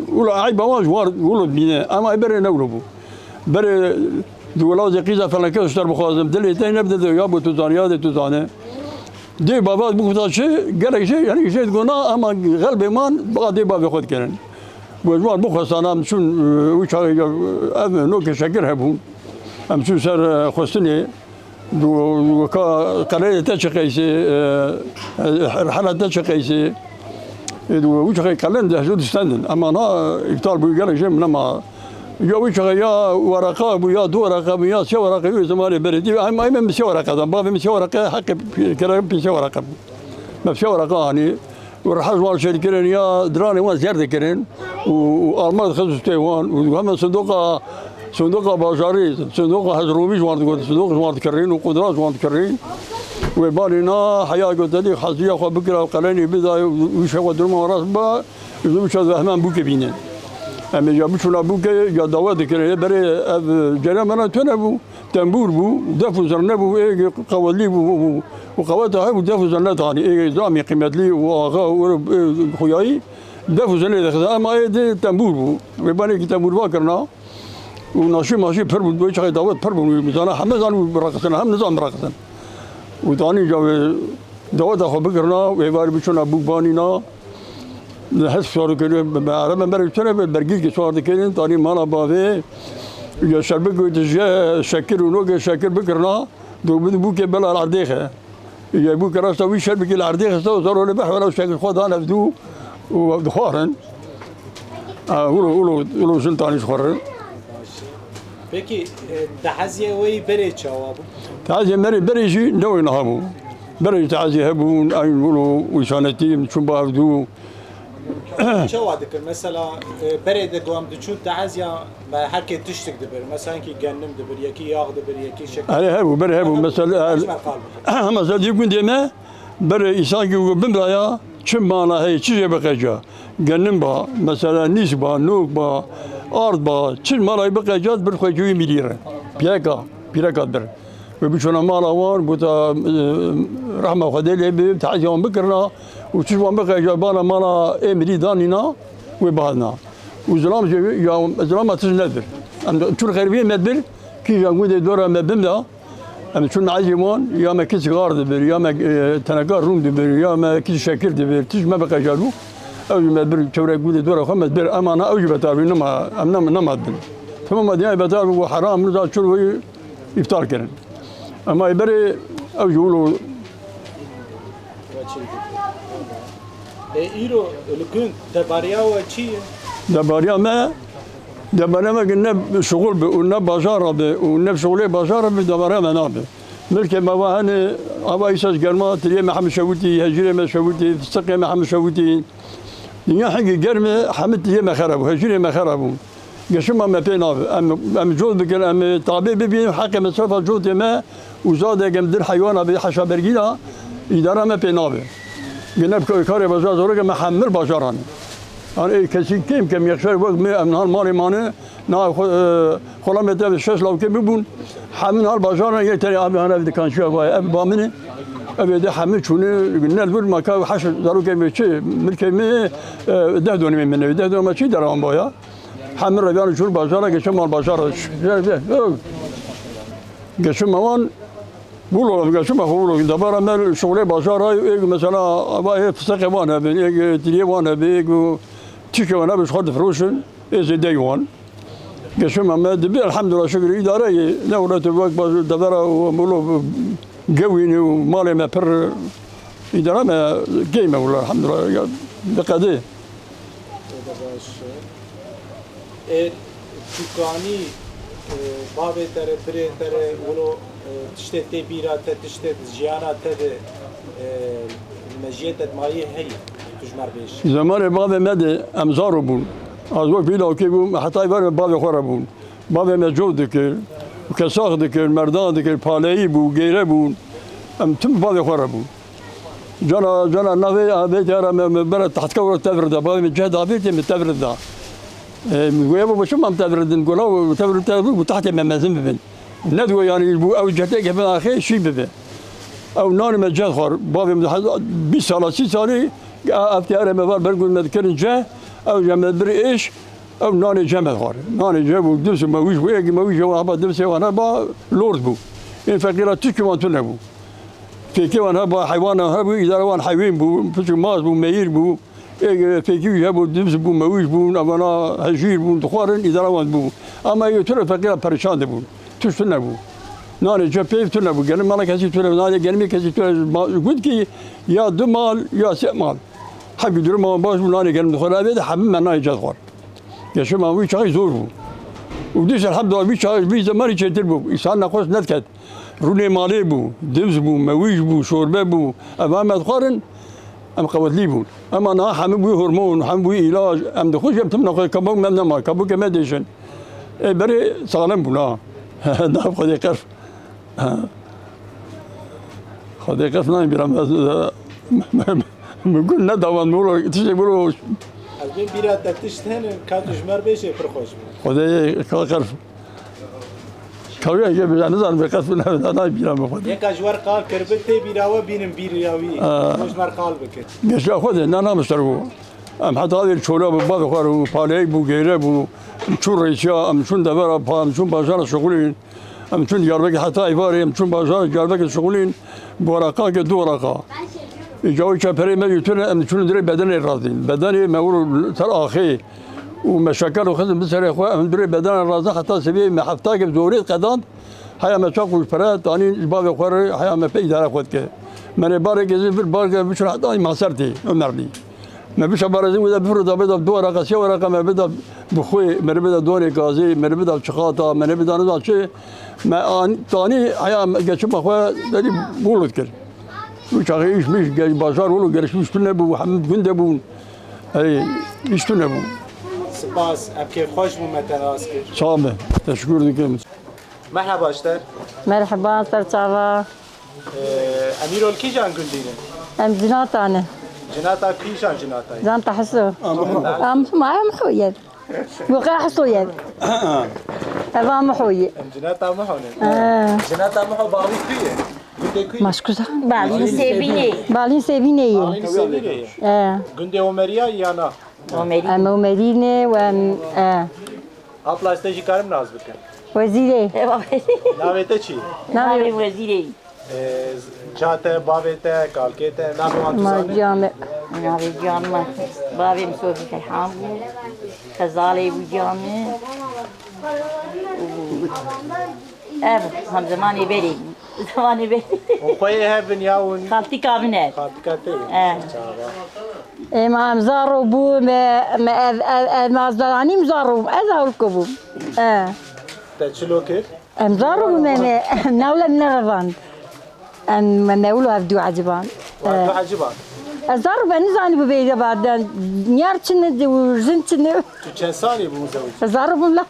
wilo eyba wan ji wan wilo dibîne. Ema berê ne wilo bû. Berê di welazê qîza feleke ji te bixwazim. Dilê te nebde de ya bo tu zane ya de tu zane. Dê bava bixwesta çi, gelek jê, yanî jê digona, ema xelbê man, ba dê bavê xwe dikirin. Bo ji wan bixwestan, em çûn, e, wî çaxê, e, ev nokê şekir hebûn. Em çûn ser, e, xwestinê, du, weka qeleyê te çi qeysê, e, e, hela te çi qeysê. Ê, du, wî çaxê qelen de, hejû distendin. Ema na îptal bû, gelek jê min nema. Ya wî çaxê ya wereqa bû, ya du wereqa bû, ya sê wereqa bû, zimanê berê dî. Em, em, em sê wereqa dan. Bavê min sê wereqa, heqê kere pê sê wereqa bû. Me sê wereqa anî. Û reha ji wan şêr kirin, ya diranê wan zer dikirin. Û, û alma dixist û stê wan. Û hemen sindoqa, sindoqa bajarî, sindoqa hezromî ji wan digot, sindoq ji wan dikirîn û qudra ji wan dikirîn. Wê banî na heya gotelî heziya xwe bikira û qelenî bida û wî şewa duruma rast ba. Ji wî çaxê hemen bûkê bînin. Em ê ya biçûna bûkê ya dawe dikirin. Ê berê ev cereyan me re tune bû. Tembûr bû, def û zirne bû, ê qewelî bû, bû, bû. Û qeweta hebû def û zirne tanî. Ê zamî qîmetlî û axa û, ê, xuyayî def û zirne dixizan. Ema ê dê tembûr bû. Wê banê kî tembûr va kirina. Û naşî maşî pir bû. Wê çaxê dawet pir bû. Wî zana heme zan û biraqisin, hem nizan biraqisin. Û tanî ca wê daweta xwe bikirina, wê êvarî biçûna bûk banîna. Hesp şarû kiriye, me erebe berê çene be, bergîz ki çar dikirin, tanî mala bavê, ya şerbik gotijiye, şekir û nokê şekir bikirina, do bûkê bela erdêxe. Ya bûk rasta wî şerbikî li erdêxe sta û zaro li behwera û şekir xwe dan ev dû û dixwarin. A, ulo, ulo, ulo jin tanî ji xwe re. Peki, e, deheziyê wê berê çawa bû? Deheziyê merê berê jî ne wê niha bû. Berê jî deheziyê hebûn, eyn wilo wîsanetî, çûn ba hevdû. Çawa dikir? Mesela, e, berê de ku em diçûn deheziya me herkê tiştik dibir. Mesela, yekî gennim dibir, yekî yax dibir, yekî şeker. Erê hebû, berê hebû. Mesela, Eşmer qal bû. Mesela, di gundê me, Berê îsankî ku bimraya, çi mala heye, çi jê biqeca. Genim ba, mesela nîsk ba, nok ba, ard ba, çi mala biqeca, bir xwe cûyî mirî re. Pîreka, pîreka bir. Wê biçûna mala wan, bûta, e, rehma Xwedê lê bi, teziya wan bikirina, û çi wan biqeca, bana mala ê mirî danîna, wê bihadina. Û zilam jê, ya, zilama tij nedbir. Em çûn xerbiyê me dibir, kîjan gundê dora me bimra, Em çûn ecî wan, ya me kiçik ar dibir, ya me, e, teneka rûn dibir, ya me kiçik şekir dibir, tişt me biqecar bû. Ew jî me bir çewre gundê dora xwe me dibir, ema na ew jî betal bû, nema, em nema, nema dibin. Tamam, dinya betal bû, heram, niza çûr wî îptal kirin. Ema ê berê ew jî wilo Ê, îro li gund debariya we çi ye? Debariya me, debariya me ki ne şuxul bi û ne bajara bi û ne şuxulê bajara bi, debariya me nabe. Milkê me va hene, ava îsa ji germa, tiriyê me hemî şewitî, hejîrê me şewitî, fistiqê me hemî şewitî. Dinya hingî germ e, hemî tiriyê me xera bû, hejîrê me xera bû. Geşima me pê nabe. Em, em cot bikin, em tabê bibîn, heqê mesrefa cotê me û zadek em dir heywana bê heşa bergî da, îdara me pê nabe. Gine bi karê bajar zarokê me hemir bajaran. An ê kesî kêm kêm yekşer wek me em nihan malê mane, na xwe, e, xwela me te şeş lawkê bibûn. Hemin hal bajaran yek tenê abi hana ev dikançiya vay, ev ba min e. Ev ê de hemir çûne, ne li vir ma ka heş zarokê me çi, milkê me, e, deh donîmê min e. Deh donîma çi derawan baya. Hemî reviyan çûr bajara, geçe mal bajara. Geçe me wan, wilo, geçe me xwe wilo. Debara me şuxulê bajara, êk mesela, ava ê fiseqê wan hebin, êk tiriyê wan hebin, êk tişkê wan hebin, ji xwe difiroşin, ê zêdeyî wan. Geçe me, me dibi, elhamdulillah, şükür, îdare ye. Ne wilo tu wek baj-, devera û wilo gewînî û malê me pir, îdara me kêm e wilo, elhamdulillah, ya, diqedê. Ê, tu kanî, e, bavê te re, birê te re, wilo, e, tiştê tê bîra te, tiştê jiyana te de, e, mejiyê te dimayî heye, tu ji me re bêjî. Zemanê bavê me de em zaro bûn. Ez wek vî lawkê bûm, heta êvarê bavê xwe re bûn. Bavê me cot dikir, kesax dikir, merdan dikir, paleyî bû, gêre bûn. Em tim bavê xwe re bûn. Cana, cana navê avê diyara me, me bera tahtka were tevir da. Bavê me ceh davê tê me tevir da. E, goya bu başım am tevir din. Gola tevir tevir bu tahtê me mezin bibin. Nedigo yanî bû ew cetê kevin axê şî bibe. Ew nanê me ceh xwar. Bavê min heza-, bîst sala, sî salî, ev teyare me var ber gund me dikirin ceh, ew ceh me bir êş, ew nanê ceh me xwar. Nanê ceh bû, dims û mewîş bû, êkî mewîş wan heba dimsê wan heba lord bû. Ên feqîra tişkî wan tune bû. Fêkê wan heba, heywana hebû, îdara wan heywan bû, piçik mas bû, meyîr bû. Ê, fêkî wî hebû, dims bû, mewîş bûn, evana hejîr bûn, dixwarin, îdara wan bû. Ama ê tune feqîra perîşan dibûn. Tişt tune bû. Nanê ceh pê tune bû. Gelin mala kesî tune bû. Nanê gelimê kesî tune bû. Ma-, gund kî ya du mal, ya sê mal. Hemkî duruma wan baş bû, nanê gelim dixwar. Evê de hemî me nanê ceh dixwar. Yaşama wî çaxî zor bû. Û dîs elhamdulillah wî çaxî, wî zemanî çêtir bû. Însan nexweş nediket. Rûnê malê bû, dims bû, mewîş bû, şorbe bû. Ev em dixwarin, em qewetlî bûn. Ema niha hemî bûyî hormon, hemî bûyî îlac, em dixwin jî em tim nexwe, kabûk me nema, kabûkê me dêşin. Ê berê salim bûn ha. Nav Xwedê qerf. Ha. Xwedê qef nayên bîra me, min gund nedawan, min wilo tiştê wilo. Ez bên bîra te tişt hene, ka tu ji me re bêjê pir xweş bû. Xwedê ka qef. Ka wê heke bêje, nizanim bê qef ne, ne, nayên bîra me Xwedê. Yeka ji we re qal kiribe tê bîra we bînim bîra wî. Ha. Ji me re qal bike. Geşa Xwedê, ne, ne, mister bû. Em heta vê çola bû, bavê xwe bû, paleyî bû, geyre bû. Em çûn rêçiya, em çûn devera pa, em çûn bajara şixulîn. Em çûn Diyarbekir heta êvarê, em çûn bajar Diyarbekir şixulîn, bi weraqakê du wereqa. Îca wî çeperê me jî tune, em çûn dirê bedenê razîn. Bedenê me wilo ser axê û me şeker û xizm bi serê xwe, em dirê bedenê razîn heta sibê me heftakê bi zorê qedand. Heya me çax û pere tanîn ji bavê xwe re, heya me pê îdare xwe dike. Me rê barê gezî vir, barê biçûn heta Masertê, Omerlî. Me bişa barezin wê de bifiro da bida du wereqa, sê wereqa me bida bi xwê, me bida donê gazê, me bida çiqata, me bida nizan çi. Me an, tanî heya me geçima xwe derî bûl dikir. Wî çaxê îş miş, gel, bajar wilo gelişmiş tune bû, hemî gund de bûn. Hey, îş tune bû. Spas, ev kêfxweş bû me te nas kir. Sağ be, teşekkür dikim. Merhaba ji te. Merhaba, ser çava. Ee, em îro li kîjan gundî ne? Em cinata ne. Cinata kîjan cinata ye? Cinata Hiso. Am Hiso. Am Hiso, ma em Hiso ye. Gu qe Hiso ye. Eva Miho ye. Em cinata Miho ne. Ee. Cinata Miho bavî ku ye? Gundê ku ye? Maşkuza. Balîn Sêbînê. Balîn Sêbînê ye. Balîn Sêbînê ye. Ee. Gundê Omeriya ya na? Omerî. Em Omerî ne we em, ee. Apla ez te jî karim nas bikim. Wezîrê. Navê te çi? Navê Wezîrê. Ee, ca te, bavê te, kalkê te, navê wan tu zanî? Navê ciya me. Navê ciya me. Bavê min Sofî Ferhan bû. Xezalê bû ciya me. Ev hemzemanê berê bû. Zemanê berê. Û xweyê hev in ya hûn? Xaltîka min e. Xaltîka te ye? E. Çava. Ê, ma em zaro bû, me, me ev, ev, ev, ma zanîm zaro bûm. Ez hewlko bûm. E. Te çilo kir? Em zaro bû me, me, newle me nerevand. Em, me, me wilo ev dû eciban. Wa dû eciban? Ez zaro bû, nizanî bû bêje baden. Niyar çi ne, û jin çi ne. Tu çend salî bû muzewicî? Ez zaro bûm la.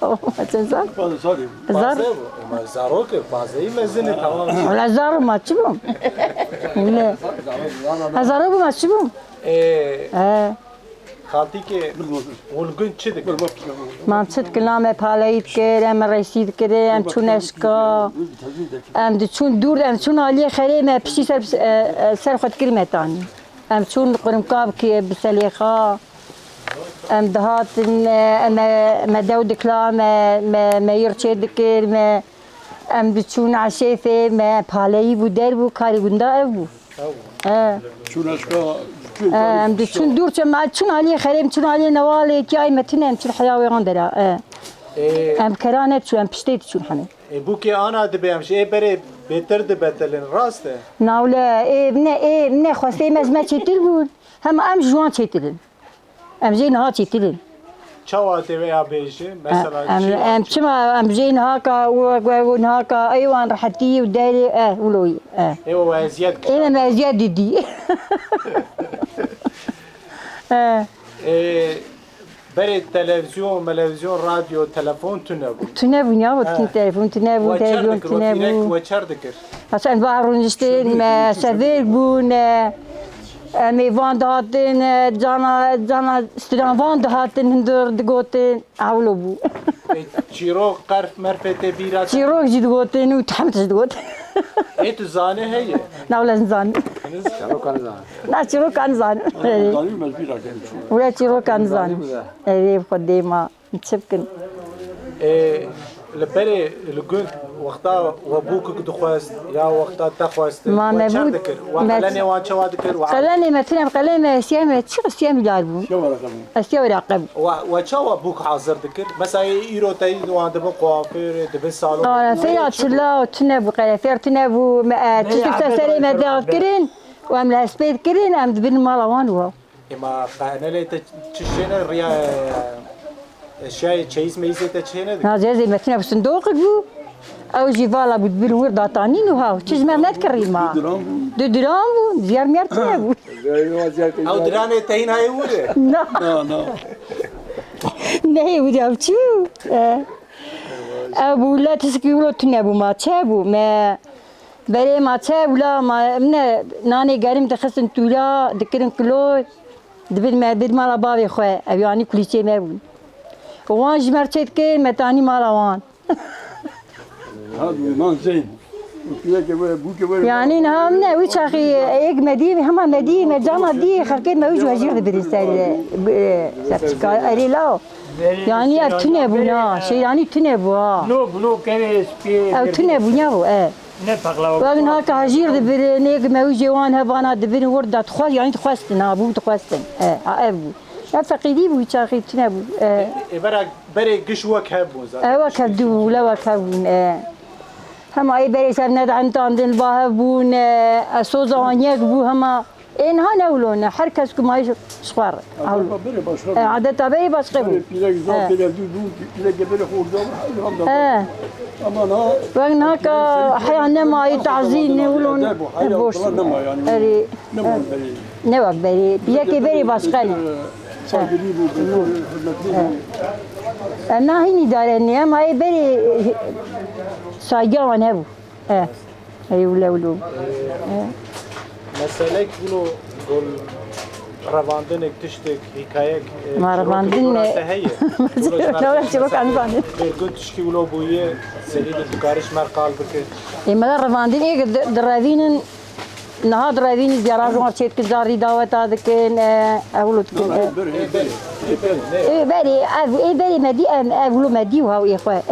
Çend sal? Pazdeh salî bû. Zar- Pazdeh bû. Ema zarok e, pazdehî mezin e, tamam. Wala zaro ma çi bûm? Wala. Ez zaro bûm, ma çi bûm? Ê, He. Xaltîkê, hûn gund çi dikin? Mam çi dikin, la me paleyî dikir, em reşî dikir, em çûn eşka. Em diçûn dûr, em çûn aliyê xerê me piştî ser, e, e, ser xwe dikir me tanî. Em çûn qurimka bikir, bi selêxa. Em dihatin, e, em, e, me dew dikla, me, me, me yir çê dikir, me, em diçûn eşêfê, me paleyî bû, der bû, karê gunda ev bû. Ew. E. Çûn eşka, çûn E, em diçûn dûr çê, me çûn aliyê xerê, em çûn aliyê newalê, kiyayê me tune, em çûn heya wê an dera. E. Ê. Em kera ne diçûn, em piştê diçûn hemê. Ê, bûkê ana dibe, em ji ê berê bêtir dibetilin, rast e? Nawle, ê, ne, ê, ne, xwestê me ji me çêtir bûn. Hema em ji wan çêtir in. Em jê niha çêtir in. Çawa tê vêya bêjî? Mesela em, çi em çima, em jê niha ka, û, û, û niha ka, ey wan rehetî û derê, e, wilo, e. Ê, we eziyet kişand. Ê, me eziyet didî. E. Ê, berê televizyon, melevizyon, radyo, telefon tune bû. Tune bûn ya, wekî He. telefon tune bû, We çer televizyon dikir, tune we pîrek bû. we çer dikir? Hasan va rûniştin, me sevêr bûn, e. Em ê van dihatin, e, cana, cana stran van dihatin, hundir digotin. Ewlo bû. Ê, çîrok, qerf, merfê tê bîra te? Çîrok jî digotin û hemd jî digot. Ê, tu zanî heye? Na, wele nizanim. Çîroka nizanim. Na, çîroka nizanim. Zanî me bîra kem çû. Wele çîroka nizanim. Zanî me. Ê, Xwedê ma. Çi bikin? Ê, li berê, li gund, wexta we bûkik dixwest, ya wexta te xwest, Ma we me çer bû, dikir? We me qelenê wan çawa dikir? We Qelenê me tune, qelenê me, siyê me, çi siyê me lar bû? Çi were qebû? Ez siyê were qebû. We, we çawa bûk hazir dikir? Mesela, ê, îro te wan dibin kuafêrê, dibin salon. Kuafêra çila tune bû, kuafêr tune bû, me, e, çi serê me de kirin, û em li hespê dikirin, em dibin mala wan wa. Ema qenelê te çi şêne riya, e, şayê çeyîz meyîzê te çêne dik? Na, zêzê me tine bi sindoqik bû. Ew jî vala bû, dibir wir datanîn û ha, çi ji me nedikirî ma. Du diran bû. Du diran bû, ziyar miyar tine bû. Ew diranê te hîn hayê wir e? Na. Na, na. Nehê wir ew çi bû? E. Ew bû, la tişkî wilo tune bû ma, çe bû me. Berê ma çe wila ma, ne, nanê gerim dixistin tûla, dikirin kilo, dibin me, bir mala bavê xwe, ev yanî kulîçê me bûn. Wan ji me re çê dikin, me tanî mala wan. Ha, nan zên. Kuleke were, bûke were. Yanî niha ne, wî çaxî êk me dî, hema me dî, me cana dî, xelkê me wî ji wejîr dibirin ser, e, ser çika, erê law. Yanî ev tune bû, na, şey, yanî tune bû, ha. No, no, kerê spî. Ew tune bû, ne bû, e. Ne paqlawa. Wek niha ka hejîr dibirin, êk mewjê wan hevana dibirin, wir da dixwest, yanî dixwestin, ha, bû dixwestin. E, ha, ev bû. Ya feqîrî bû, çaxî tune bû. E. Ê, ê, bera, berê giş wek hev bûn zaten. E, wek hev dû, le wek hev bûn, e. Hema ê berê ser nedentandin, ba hev bûn, e, e, soza wan yek bû, hema Ê niha ne wilo ne, her kes ku mayî ji xwe re. Adeta berê başqa bû. E, adeta berê başqa bû. Berê pîrek zaf pêre dû bû, pîreke berê xwe da, elhamdülillah. E. Ama niha. Wek niha ka heya nemayî, tazî ne wilo ne. Boş. Nema yani. Erê. Ne wek berê. Ne wek berê. Pîrekê berê başqa ne. Saygilî bû, hurmetlî bû. Em na hîn îdare ne, em ayê berê, e, saygîya wan hebû. E, ey wile wilo. E, meselek wilo gol revandinek, tiştek, hîkayek, e, Ma çîrok revandin wilo ne? Rase heye. Wilo ji me re çîrok anzane. Bêrgun tişkî wilo bûye, serî de dikarî ji me re qal bike. Ê, me de revandin ê di, direvînin, niha direvînin, ziyara ji wan çê dikin, carî daweta dikin, e, ewlo dikin, e. Ê, berê, ê, berê, ê, berê. Ê, berê, ev, ê, berê me dî, em, ev wilo me dî û hew ê xwe.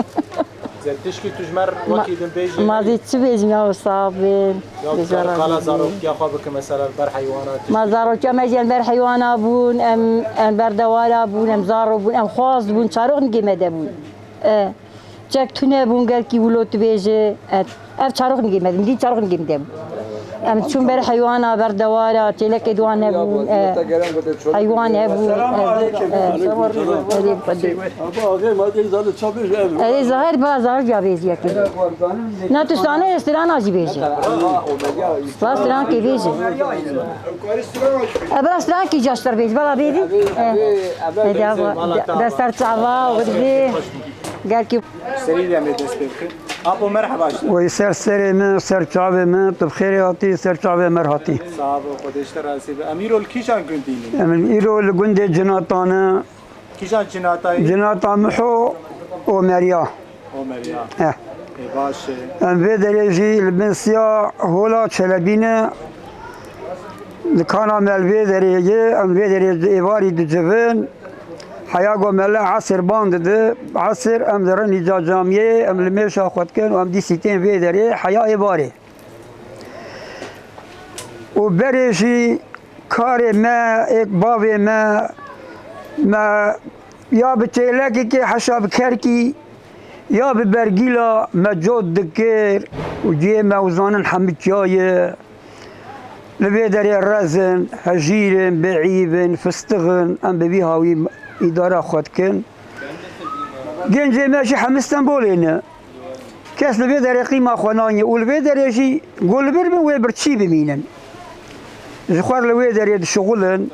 Zertişkî tu ji me re wekî din bêjî. Ma zî çi bêjim ya, sax bin. Ya qala zaroktiya xwe bike, mesela li ber heywana. Ma zarokiya me jî em ber heywana bûn, em, em ber dewara bûn, em zaro bûn, em xwaz bûn, çarok nigê me de bûn. E, çek tune bûn, gelkî wilo tu bêje. E, ev çarok nigê me, din çarok nigê me de bûn. Em çûn ber heywana, ber dewara, çêlekê di wan hebûn, e, heywan hebûn, e, e, erê Xwedê. Erê Zahir, ba Zahir ya bêjî yekê. Na tu stane strana jî bêjî. Ba strankê bêjî. E, bira strankî caştir bêjî, bala bêjî. E, e, de, de, de ser çava, wirdî. Gelkî. Serî de em ê dest pê bikin. Apo, merheba ji te. Wey ser serê min, ser çavê min, tu bi xêrê hatî, ser çavê me re hatî. Sax bo, Xwedê ji te razî be. Em îro li kîjan gundî ne? Em îro li gundê Cinatan e. Kîjan Cinata yî? Cinata Miho Omeriya. Omeriya. Eh. Ê, baş e. Em vê derê jî li bin siya Hola Çelebî ne. Li kana me li vê derê ye, em vê derê di êvarî dicivin. Heya ku me li esir ban didi, esir em dirin îca camiyê, em li mêşa xwe dikin û em dîsî tên vê derê heya êvarê. Û berê jî karê me, êk bavê me, me ya bi çêlekekê heşa bi kerkî, ya bi bergîla me cot dikir û cihê me û zanin hemî çiya ye. Li vê derê rez in, hejîr in, bêîb in, fistix in, em bi vî hawî îdara xwe dikin. Gencê me jî hemî Stenbolê ne. Kes li vê derê qîma xwe nayê û li vê derê jî ku li vir bin wê birçî bimînin. Ji xwe re li wê derê dişixulin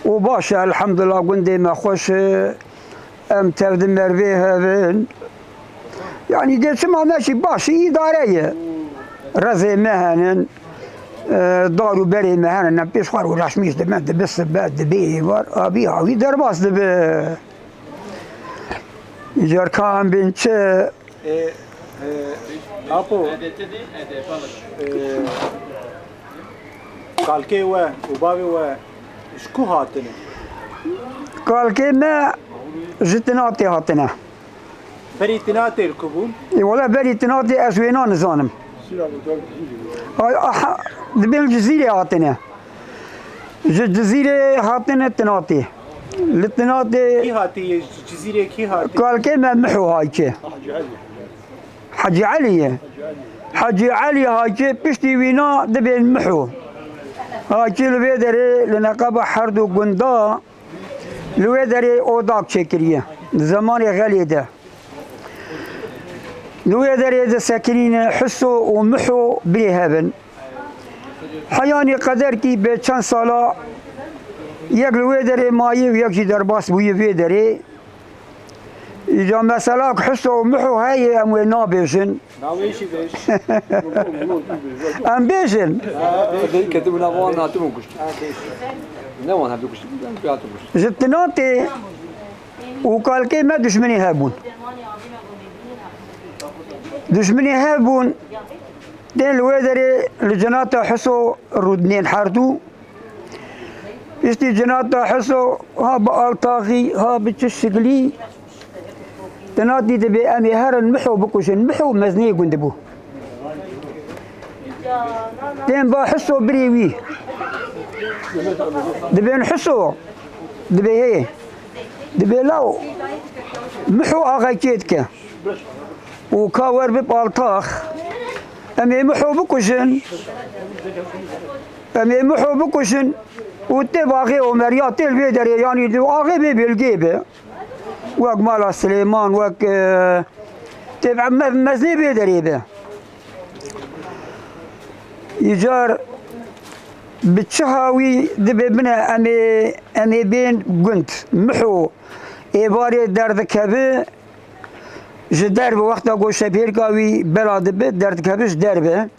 û baş e, elhemdulillah, gundê me xweş e. Em tev di mervê hev in. Yanî dê çima me jî baş îdare ye. Rezê me henin. E, dar û berê me hene, ne pêş xwe û reşmîş dibe, dibe sibe, dibe êvar, avî, avî derbas dibe. Îcar ka em bên çi? E, e, Apo, e, kalkê we û bavê we ji ku hatine? Kalkê me ji Tinatê hatine. Berî Tinatê li ku bûn? Ê, wele berî Tinatê ez wêna nizanim. Ay, aha, dibên Cizîrê hatine. Ji Cizîrê hatine Tinatê. Li Tinatê Kî hatiye? Ji Cizîrê kî hatiye? Kalkê me Miho hayke. Hecî Elî ye. Hecî Elî hayke piştî wîna dibên Miho. Hayke li vê derê li neqeba her du gunda li wê derê odak çêkiriye. Di zemanê xelê de. Li wê derê disekinîne Hiso û Miho birê hev in. Heyanî qederkî bê çend sala yek li wê derê mayî û yek jî derbas bûye vê derê. Îca mesela ku Hiso û Miho heye em wê nabêjin. Navê jî bêj. Em bêjin. Ketibû nav wan hatibûn kuştin. Ne wan hatibûn kuştin, em hatibûn kuştin. Ji Tinatê û kalkê me dijminê hebûn. Dijminê hebûn, tên li wê derê li cinata Hiso rûdinên herdu. Piştî cinata Hiso ha bi altaxî, ha bi çi şiklî, Tinatî dibê em ê herin Miho bikujin. Miho meznê gund bû. Tên ba Hiso birê wî. Dibên Hiso, dibê hê. Dibê law Miho axekê dike. Û ka wer bib altax. Em ê Miho bikujin. Em ê Miho bikujin. Û tê baxê Omer ya tê li vê derê, yanî di axê bê bêlgê be. Wek mala Silêman, wek, e, tê me-, mezinê vê derê be. Îcar bi çi hawî dibe bine em ê, em ê bên gund. Miho êvarê derdikeve ji derve, wexta ku şepêrka wî bela dibe, derdikeve ji derve.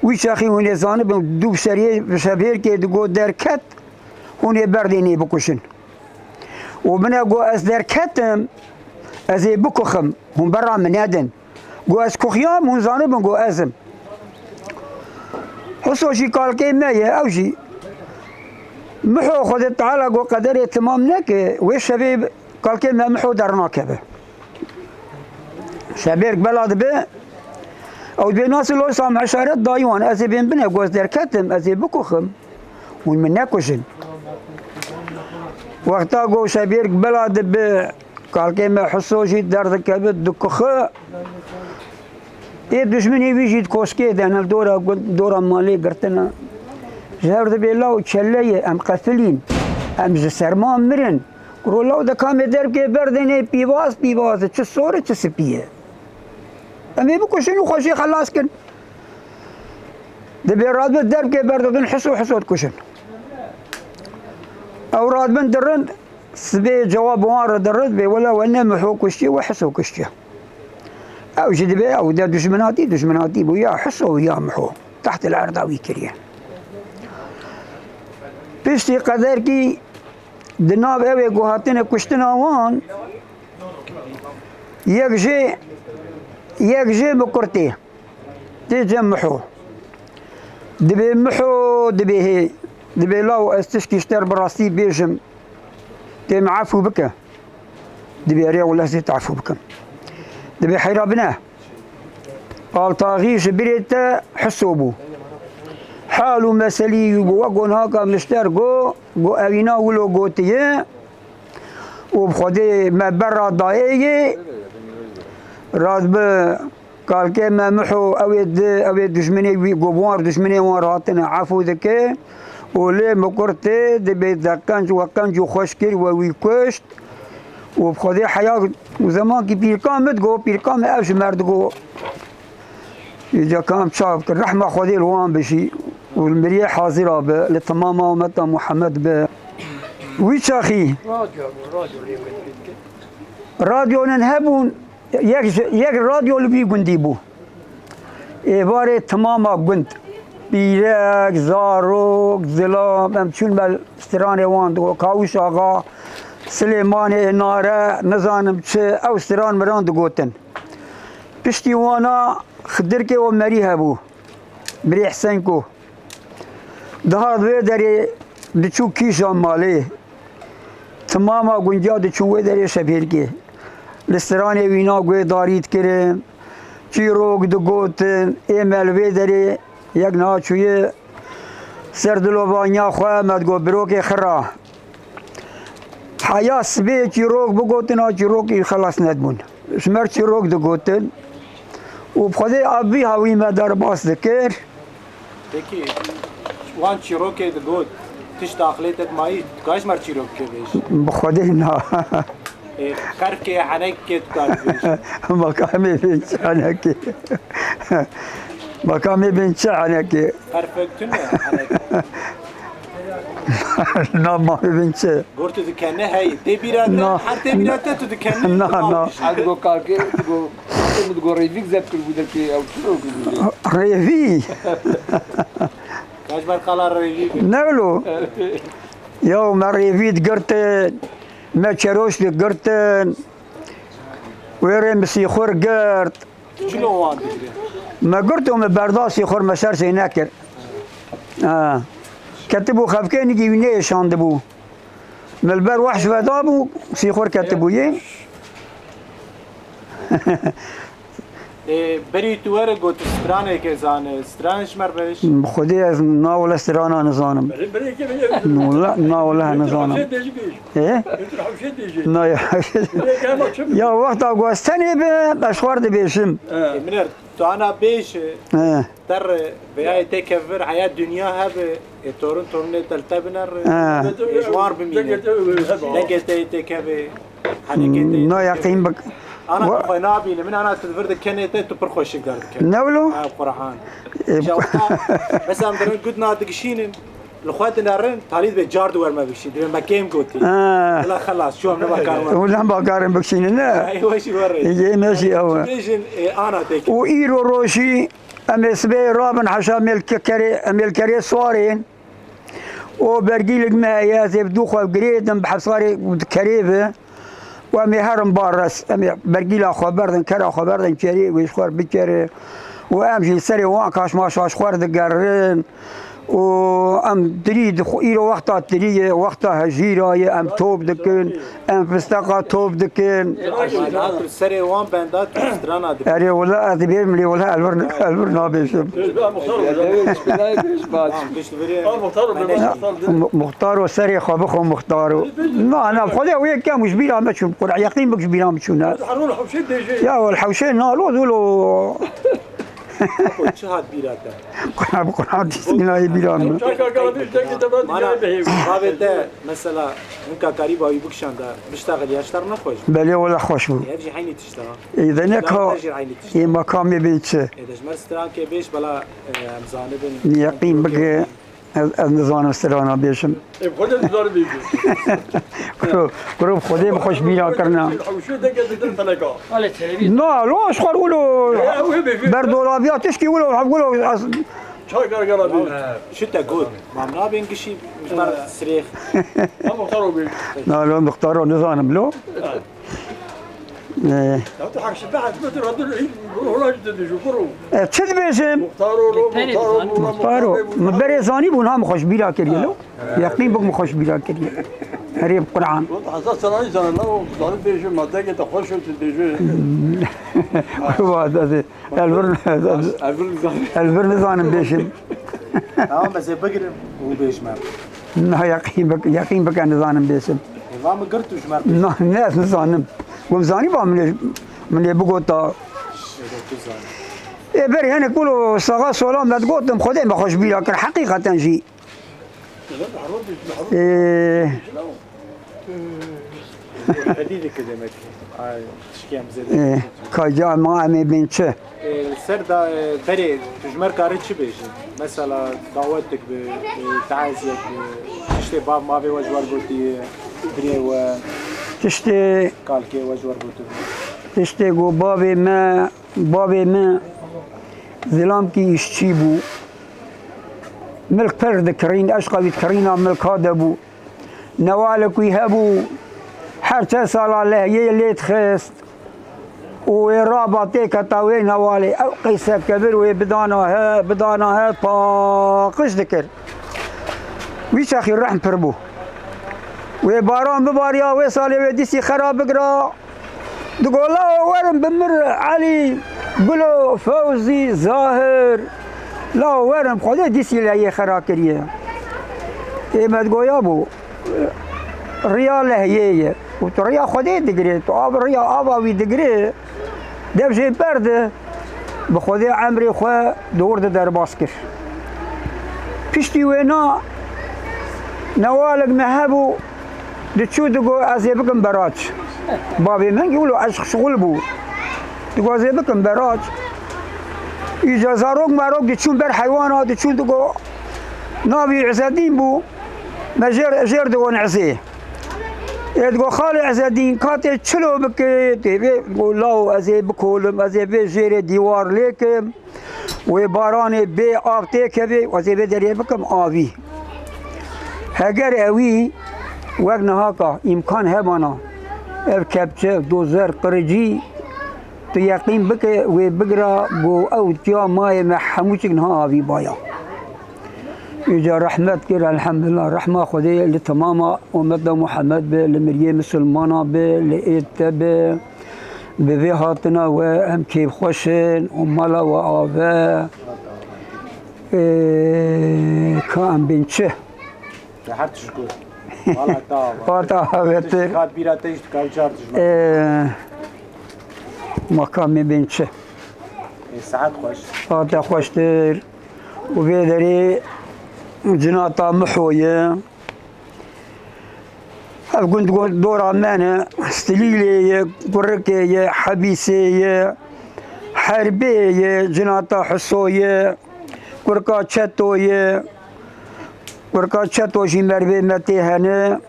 Wî çaxî hûn ê zanibin, dû seriyê şepêrkê digo derket, hûn ê berdê nê bikuşin. Û min e got, ez derketim, ez ê bikuxim, hûn berra min nedin. Got, ez kuxiyam, hûn zanibin, got, ez im. Hiso jî kalkê me ye, ew jî. Miho Xwedê Teala got, qederê timam neke, wê şevê kalkê me Miho dernakeve. Şebêrk bela dibe, ew dibê nasî loysa me işaret dayî wan, ez ê bên bine, got, ez derketim, ez ê bikuxim. Hûn min nekujin. Wexta ku şebêrk bela dibe, kalkê me Hiso jî derdikeve dikuxe. Ê dijminê wî jî di koşkê de ne, li dora gund, dora malê girtine. Ji hev dibê law çele ye, em qefilîn, em ji serma mirin. Kuro law de kamê derbkê berdênê pîvaz pîvaz e, çi sor e, çi spî ye. Em ê bikuşin û xwe jê xelas kin. Dibê radibin derbkê berdidin Hiso, Hiso dikuşin. Ew radibin dirin, sibê cewab wan re dirin, bê wela we ne Miho kuştiye, we Hiso kuştiye. Ew jî dibê ew de dijminatî, dijminatî bû ya Hiso û ya Miho. Tehtil erda wî kiriye. Piştî qederkî di nav ew ê ku hatine kuştina wan, yek jê, yek jê mikur tê. Tê cem Miho. Dibê Miho, dibê hê. Dibê law ez tişkî ji te re bi rastî bêjim. Tê min efû bike. Dibê erê wele ez ê te efû bikim. Dibê heyra bine. Altaxî ji birê te Hiso bû. Hal û meselî wî bû. Wek gonhaka min ji te re got, got evîna wilo gotiye. Û bi Xwedê me berra dayê yê. Radbi kalkê me Miho, ew ê di, ew ê dijminê wî, go bi wan re dijminê wan re hatine efû dike. Û lê mikur tê, dibê te qenc we qenc û xweş kir, we wî kuşt. Û bi Xwedê heya û zemankî pîrka min digo, pîrka min ev ji me re digo. Îca kam çav kir, rehma Xwedê li wan bijî û li miriyê hazira be, li temama umeta Muhammed be. Wî çaxî radyonin hebûn, yek ji, yek radyo li vî gundî bû. Êvarê temama gund. Pîrek, zarok, zilam, em çûn me stranê wan digot. Kawûş Axa, Silêmanê Nare, nizanim çi, ew stran miran digotin. Piştî wana Xidirkê û Merî hebû. Birê Hisenko. Dihat vê derê diçû kîjan malê. Timama gunca diçû wê derê şepêrkê. Li stranê wîna guhdarî dikirin. Çîrok digotin. Ê me li vê derê yek niha çûye ser dilovaniya xwe me digot birokê xira. Heya sibê çîrok bigotin, a çîrokî xelas nedibûn. Ji me çîrok digotin û bi Xwedê a vî hawî me derbas dikir. Peki, wan çîrokê digot, tişt aqilê te dimayî, tu kaş mer çîrokê bêj? Bi Xwedê na. Ê, qerfkê, henekê tu kar bêj? Makamê bin çi henekê? Makamê bin çi henekê? Qerfek tune, henekê. Na, mavê bin çi? Gor tu dikene hey, tê bîra te, Na. Her tê bîra te tu dikene. Na, na. Hadi go kalkê, tu go, tu go rêvîk zep kir bu derkê, ew çi ro kir bu? Rêvî? Kaç ber qala rêvî? Ne wilo? Ya me rêvî digirtin, me çeroş digirtin, wê rê min sîxur girt. Tu çilo wan digirî? Me girt û me berdasî xwe me ser sê nekir. Ha. Ketibû xefkê nigî wî nêşandibû. Me li ber wehş vedabû, sîxur ketibû yê. Ê, berî tu were got stranekê zane, stran ji me re bêj. Bi Xwedê ez na wele strana nizanim. Wele, na wele nizanim. Ê? Na ya. Ya wexta ku ez tenê be, ez xwar dibêjim. Ê, Miner, tu ana bêj, He. Ter veyayê te kevir, heya dinya hebe, ê torun torunê te li te biner, He. Ê ji war bimîne. Dengê te tê kevê, henekê te Na tê yaqîn kevê. Bik. Ana Wa- tu xwe nabîne, min ana tu vir de kenê te, tu pir xweşik derdikevî. Ne wilo? Ha, Qur'an. Ê, Ji wexta, mesela em dirin gudna digişînin, Li xwe dinerin, talî dibê car di wer me bikişî, dibê me kêm gotî. Ha. Bila xelas, çû em ne bakarî wer. Wila bakarî bikişînin, ne? Ey, weşî wer rê. Yê me jî ew e. Bêjin, ê, ana tek. Û îro rojî em ê sibê rabin heşa mêlkerê, em mêlkerê Swarê. O bergîlik me heye, ez ê bi dû xwe girêdim, bi hesarê kerê bi. Û em ê herin bar res, em ê bergîla xwe berdin, kera xwe berdin kerê, wê ji xwe bikere. Û em jî serê wan kaşmaşa ji xwe digerin. Û em dirî dixwe, îro wexta tirî ye, wexta hejîra ye, em top dikin, em fisteqa top dikin. Serê wan benda tu strana dikin. Erê wela ez dibêjim lê wela elbir, elbir nabêjim. Mu-, muxtaro serê xwe bixwe muxtaro. Na, na, xwedê wê kem ji bîra me çûn. Qura yeqîn bik ji bîra me çûne. Ya wel hewşê nalo dûlo. Çi hat bîra te? Qura, qura dîsmîna yê bîra me. Mana, bavê te, mesela, hinka karî bavî bikişanda, biştaxil ya ştar nexweş. Belê wela xweş bû. Ev jî heynî tişta. Ê de ne ka, ê makamê bin çi? Ê de ji mer strankê bêj, bela, e, em zanibin. Yeqîn bike. Ez, ez nizanim strana bêjim. Ê, xwe de nizanim bêjim. Kuro, kuro Xwedê bi xweş bîra kirina. Hewşê de gel didin feleka. Na, lo, ji xwe wilo. Ê, ew hê bêjim. Berdolaviya tişkî wilo, hev wilo, ez Çay gargara bêjim. Şite got. Mam nabên gişî, ji ber sirêx. Ha, muxtaro bêjim. Na, lo, muxtaro nizanim, lo. Ee. Ya tu hak şibe hak şibe tu radin ey, ruh ola jî tu dijî, kuro. E, çi dibêjim? Muxtaro ro, muxtaro ro, Muxtaro, min berê zanî bûn ha min xweş bîra kiriye lo. Yeqîn bik min xweş bîra kiriye. Herê bi Quran. Hesa seranî zana la, o zanî bêjim, ma dengê te xweş o tu dijî. Kurwa, ez ê, elbir, elbir nizanim bêjim. Tamam, ez ê bigirim û bêjme. Na, yeqîn bik-, yeqîn bike nizanim bêjim. Ê, va min girt û ji me re bêjim. Na, ne, ez nizanim. Gom zanî va min ê, min ê bigota. Ê, tu zanî. Ê, berî hinek wilo saxa sola me digotin, Xwedê me xweş bîra kir, heqîqeten jî. Ê, Hediye ki demek. Ay, tişkî em zêde. Ê, ka ca ma em ê bên çi? Ê, ser da, e, berê, tu ji me re karî çi bêjî? Mesela, dawetik bi, e, teaziyek bi, tiştê bav mavê we ji we re gotiye, birê we, Tiştê, kalkê we ji we re gotiye. Tiştê ku bavê me, bavê me zilamkî îşçî bû. Milk pir dikirîn, eşqa wî dikirîna milka de bû. Newalek wî hebû, her çend sala lehyê lê dixist û wê raba têketa wê newalê. Ew qeyse kebir wê bidana he, bidana he, paqij dikir. Wî çaxî rehm pir bû. Wê baran bibariya, wê salê wê dîsî xera bigira. Digo, "Lawo werin bi mir Elî, Gulo, Fewzî, Zahir. Lawo werin, Xwedê dîsî leyê xera kiriye." Ê me digo, "Ya bû, riya lehyê ye. Û tu riya Xwedê digirê, tu av, riya ava wî digirê, dev jê berde." Bi Xwedê emrê xwe di wir de derbas kir. Piştî wêna newalek me hebû, diçû digo, "Ez ê bikim beraç." Bavê min wilo eşq şixul bû. Digo, "Ez ê bikim beraç." Îca zarok merok diçûn ber heywana, diçûn digo, navî Izedîn bû, me jêr, jêr digon Izê. Ê digo, "Xalê Izedîn, ka tê çilo bike?" Tê vê digo, "Lawo ez ê bikolim, ez ê vê jêrê dîwar lêkim." Wê baranê bê av têkevê, ez ê vê derê bikim avî. Heger ewî wek nihaka îmkan hebana, ev kepçe, dozer, qiricî, tu yeqîn bike, wê bigira, go ew tiya mayê me hemû çik niha avî baya. Îca rehmet kir, elhamdulillah, rehma Xwedê li temama ummeta Muhammed be, li miriyê misilmana be, li êd te be. Bi vê hatina we em kêfxweş in û mala we ave. Ê, ka em bên çi? Te her tişt got. Mala te ava. Mala te avetir. Kat bîra te jî dikar çar tişt. Ê, makamê bên çi? Ê, saet xweş. Saete xweştir. Û vê derê cinata Miho ye. Ev gund go-, dora me ne, Stilîlê ye, Kurikê ye, Hebîsê ye, Herbê ye, Cinata Hiso ye, Kurka Çeto ye, Kurka Çeto jî mervê me tê hene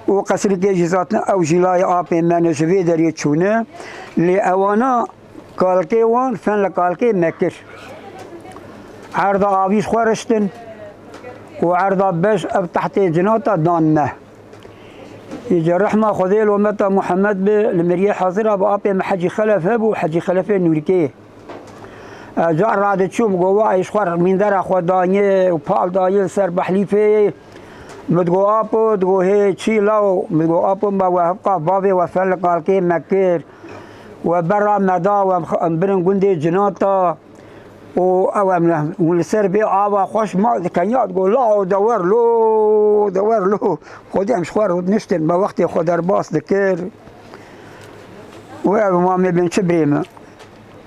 û Qesrikê jî zaten ew jî layê apê me ne, ji vê derê çûne. Lê ewana Kalkê wan fen li kalkê me kir. Erda avî ji xwe riştin û erda beş ev tehtê cinata dan me. Îca rehma Xwedê li ummeta Muhammed be, li miriyê hazira bi apê me Hecî Xelef hebû, Hecî Xelefê Nûrkê. Ez car radiçûm, go, "Wa ji xwe mîndera xwe dayê û pal dayê li ser behlîfê." Min digo, "Apo," digo, "hê çî law?" Min digo, "Apo, me we hevqa bavê we fen li kalkê me kir." We berra me da, we em x-, em birin gundê Cinata. Û ew em, hûn li ser vê ava xweş ma dikin ya, digo, "Lao, de wer lo, de wer lo." Xwedê em ji xwe rûdiniştin, me wextê xwe derbas dikir. Û ev mamê bin çi birê me.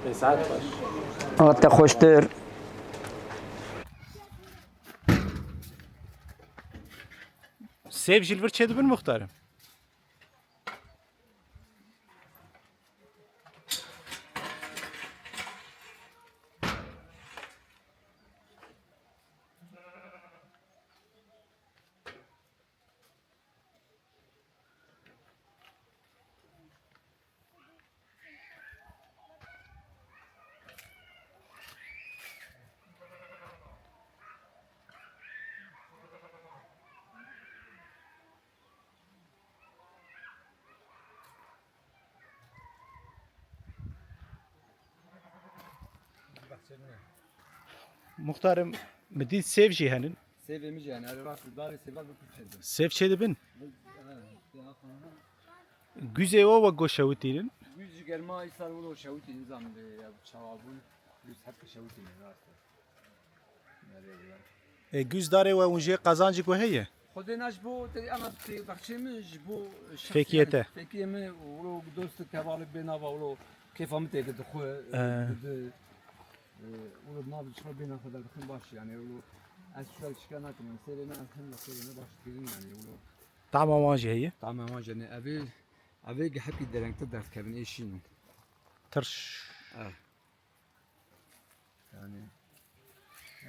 Ê, saet xweş. Hate xweştir. Sêv jî li vir çêdibin, muxtarê? Muxtarê, min dît sêv jî henin. Sêvê min jî hene. Erê rast, darê sêva bi pir çêdibin. Sêv çêdibin? Bi, ha, bi, ha, ha. Guzê we wek go şewitînin? Guz ji germa îsal wilo şewitînin, zan bi, ya, çawa bûn. Guz hep şewitînin, rast e. Nereye gider? E, guz darê we hûn jê qezancî ku heye? Xwedê na ji bo te, ama te bexçê min ji bo şexsî, fêkiyê yani te. Fêkiyê min, wilo dost tevalê bê nava, wilo kêfa min tê dixwe, e, dide, e, wilo nav ji xwe bê nava dixwin baş, yani wilo ez şikar, şikar nakim, yani sêrê me elhamdülillah sêrê me baş dikirin, yani wilo. Tama wan jî heye? Tama wan jî, yani evê, evê hepî derengtir derdikevin, ê şîn in. Tirş. Eh. Yani,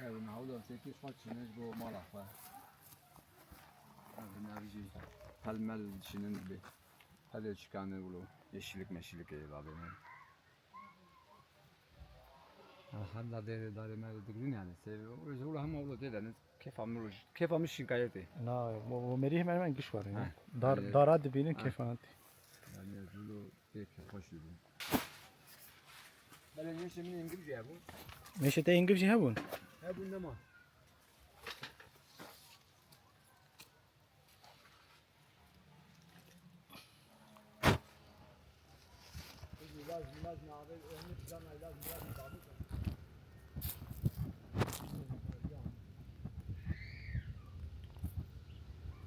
ev navda têkî xwe çînin ji bo mala xwe. Ev navî jî pelmel çînin bi. Hevê çikanê wilo yeşillik meşillik ê lavê min. Ha, hemda dê, darê me digrin yani. Sev-, o yüzden ulan hem oğlu dê deniz. Kêfa min roj. Kêfa min şinkayetê. Na, o, o merî hemen hemen giş var yani. Ha. Dar, Evet. dara dibînin Ha. kêfa tê. Yani zulu pek hoş bir. Belê nêşê min êngil jî hebûn. Nêşê te êngil jî hebûn? Hebûn nema.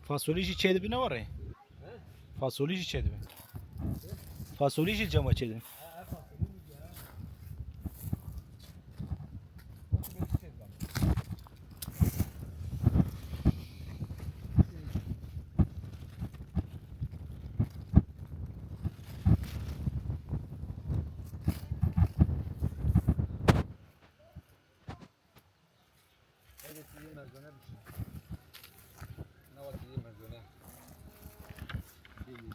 Fasolî jî çêdibe ne were? He? Fasolî jî çêdibe. Fasolî jî cema çêdibe. Hadi sizi mezune bir şey. Ne vakit iyi mezune? İyi, iyi.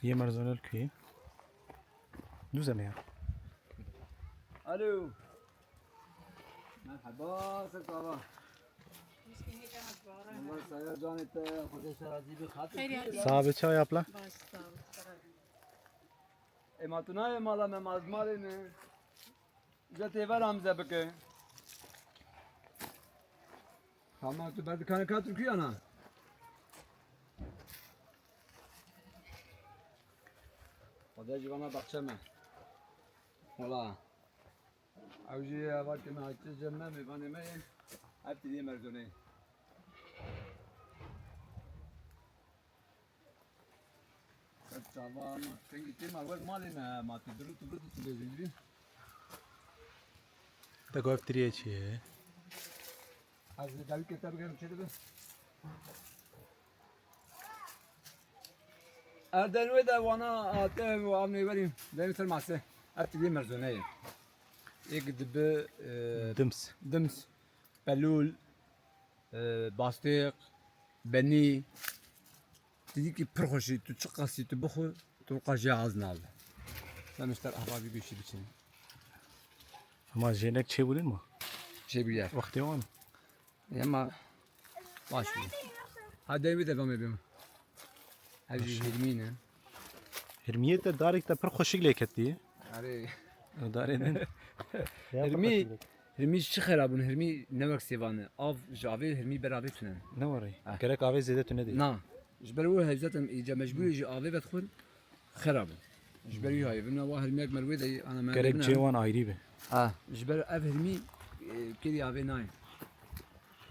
Yê Merzonel kuyê. Dû zeme ya. Alo. Merhaba, Seyf baba. Allah saya canê te, Xwedê te razî be, xatir Xeyr kuyê. Sabe çay apla. Baş sağ ol. Ema tu nayê mala me, ma ji malê me. Îca têver amze bike. Tamam, tu berdikane ka Tirkiye ana. Xwedê ji vana baxçe me. Wala. Ew jî eva ke me haçe cem me, mêvanê me yên. Ev tîdiyê Merzoneyê. Çava ma, kengî tê ma, wek malê me, ma tu diru tu biru tu bêjî. Te gov tiriye çi ye? Ez li dawî kete bigerim çi dibe? Erdên wê de wana ate û avnê werî. Dayê ser mase. Ev tiriye Merzoneyê. Êk dibi, e, Dims. Dims. Pelûl. E, bastêq, benî, tu dîkî pir xweşî, tu çiqasî tu bixwe, tu qas jê az nabe. Em ji te re ehvalî bî şî biçin. Ama jênek çêbûnin mi? Çêbûyer. Wextê wan. Ema baş bû. Ha, dewê de bamê bim. Ev jî Maşallah. Hirmî ne? Hirmiyê te darek te pir xweşik lê ketî. Erê. Darê din. Hirmî, hirmî çi xerab bûn? Hirmî ne wek sêvan e. Av ji avê hirmî ber avê tune. Ne warê? Ah. Gerek avê zêde tune dê. Na. Ji ber wê hevzaten îca mecbûrî ji avê vedixwin xerab in. Ji ber wî hayê. Vimna wa hirmiyek merwê de ana me Gerek cê wan ayrî be. Ha, ji ber ev hirmî, e, kêrî avê nayê.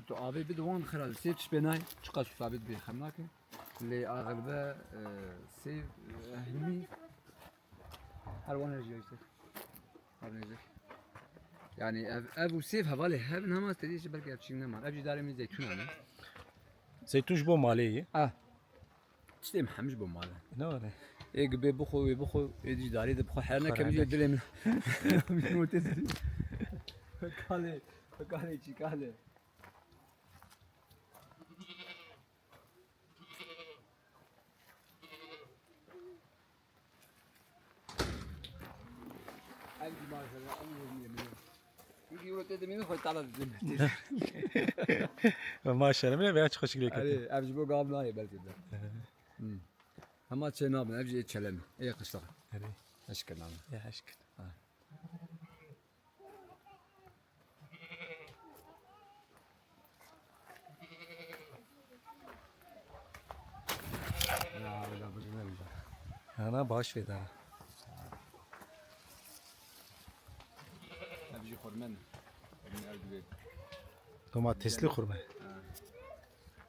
Tu avê bide wan xerab. Sê tişt pê nayê. Çiqas tu avê dibê xem nake. Lê axir be, e, sêv, e, hilmî her wan her jî işte. Her ne jî. Yani ev, ev û sêv hevalê hev in, hema tedî jî belkî ev çîn neman. Ev jî darê min zeytûnan e. Zeytûn ji bo malê ye? Ah. Tiştê min hemî ji bo malê. Ne were? Ê gibê bixwe, wê bixwe, ê dî darê de bixwe. Her ne Xwe kemî jê dilê min. Min wotê dilê. Kalê, kalê çî kalê. Ev jî maşallah, ew jî hêmî ye. Çunkî euro tê dimînin xwe tala didin. Maşallah, min veya çi xweşik lê kete. Erê, ev ji bo gav nayê belkî de. Hı. Hema çê nabin, ev jî ê çelem, ê qişta. Erê. Eşkin nabin. Ya eşkin. Ha. Ana baş vê dana. Ev jî xurme ne. Domatesli xurme. Ha.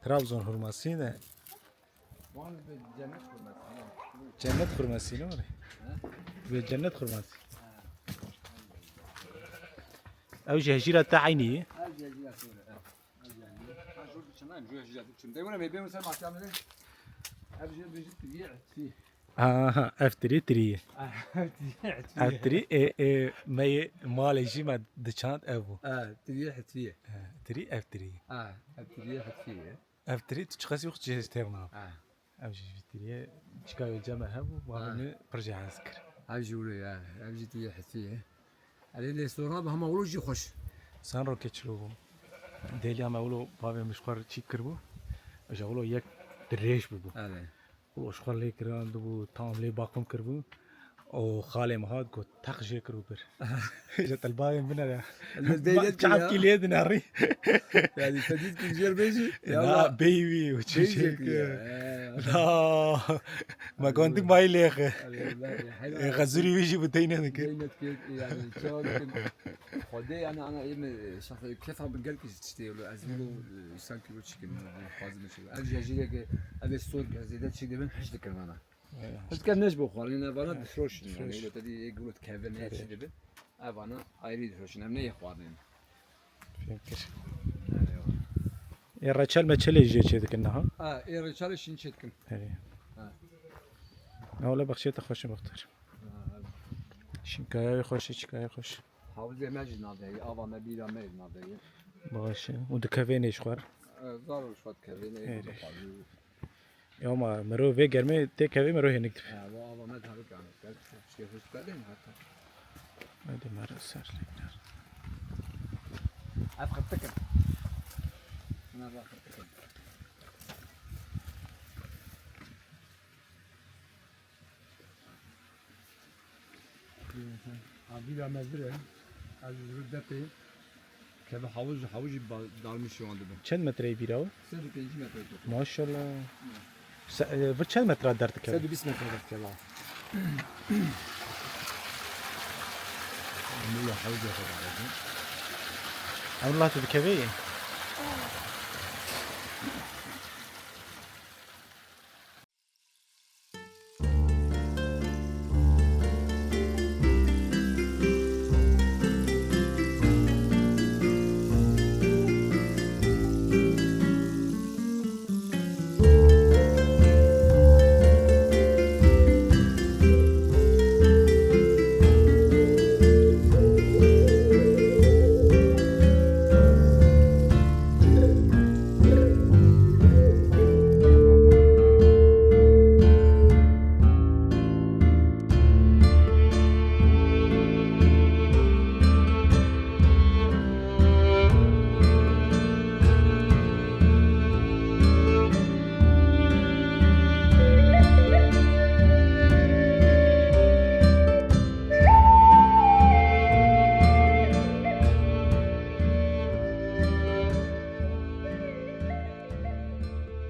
Trabzon hurması ne? Wan bi cennet xurmasî ne? Cennet xurmasî ne were? He? Bi cennet xurmasî. Ew jî hejîra te eynî ye? Ev jî hejîra te were, ev. Ev jî hejîra. Ha, jor diçin, em jor hejîra diçin. Dey were, me bê ser mahkemede. Ev jî bijî tiviye, tî. Aha, ev tirî tirî ye. Ev tirî ê, ê, me yê malê jî me diçand ev bû. Ha, tirî hetî ye. Ha, tirî ev tirî ye. Ha, ev tirî hetî ye. Ev tirî tu çiqasî wext jê têr nabî. Ha. Ev jî vî tirî ye. Çika wê cem me hebû, bavê Ha. min pir jê hez kir. Ev jî wilo ye, ev jî tirî hetî ye. Erê lê sora bi hema wilo jî xweş. Sen rokê çilo bû. Dêliya me wilo bavê min ji xwe re çî kiribû. Ji wilo yek dirêj bûbû. Evet. Wilo ji xwe lê kirandibû, tam lê baqûn kiribû. Û xalê min hat got, teq jê kir û bir. Ji telbavên bine de. Çavkî lê dinerî. Yani te dît ku jêr bêjî? Ya Na, beyî wî û çi beyî jê jê kir. kir. Na. Me gondik mayî lêxe. Ê, xezûrî wî jî bi teyne dikir. Teyne dikir, yani, çawa dikin? Xwedê, yani, ana, ê min, şexsê, kefa min gelkî ji tiştê wilo, ez wilo, e, sanki wilo çikim, xwazim çi. Ev jejîreke, ev ê sor, zêde çi dibin, hiş dikin ana. Hiç kem ne ji bo xwarin, ev ana difroşin, yani, difroş. Wilo te dî ê gulo dikeve, ne çi dibin. Ev ana ayrî difroşin, em ne yê xwarin. Fêm kir. Ê reçel meçelê jê çê dikin niha? Ha, ê reçelê şîn çê dikin. Erê. Ha. Ne wele bexşê te xweş e, Muxtar. Ha, ha. Şinkaya wê xweş e, çikaya xweş. Havuzê me jî navdeyê, ava me bîra me jî navdeyê. Baş e. Û dikevê nê ji xwe re? E, zar û şwat kevê nê. Erê. Ya ma mero vê germê tê kevê mero hênik dibe. Ha, bu ava me tarik yani. Gel, işte, hoş geldin hatta. Hadi mero ser lêkler. Ev xirtik in. Bunlar da xirtik in. Avîra me vir e. Ez ji vir depê keve hawuz, hawuz jî ba-, dalmiş şiwan dibin. Çend metreyê vîra o? Sed û pêncî metre toplam. Maşallah. Se-, e, vir çend metre derdikeve? Sed û bîst metre derdikeve. Mila hawuz ya kadar. Emrullah tu dikeve yê?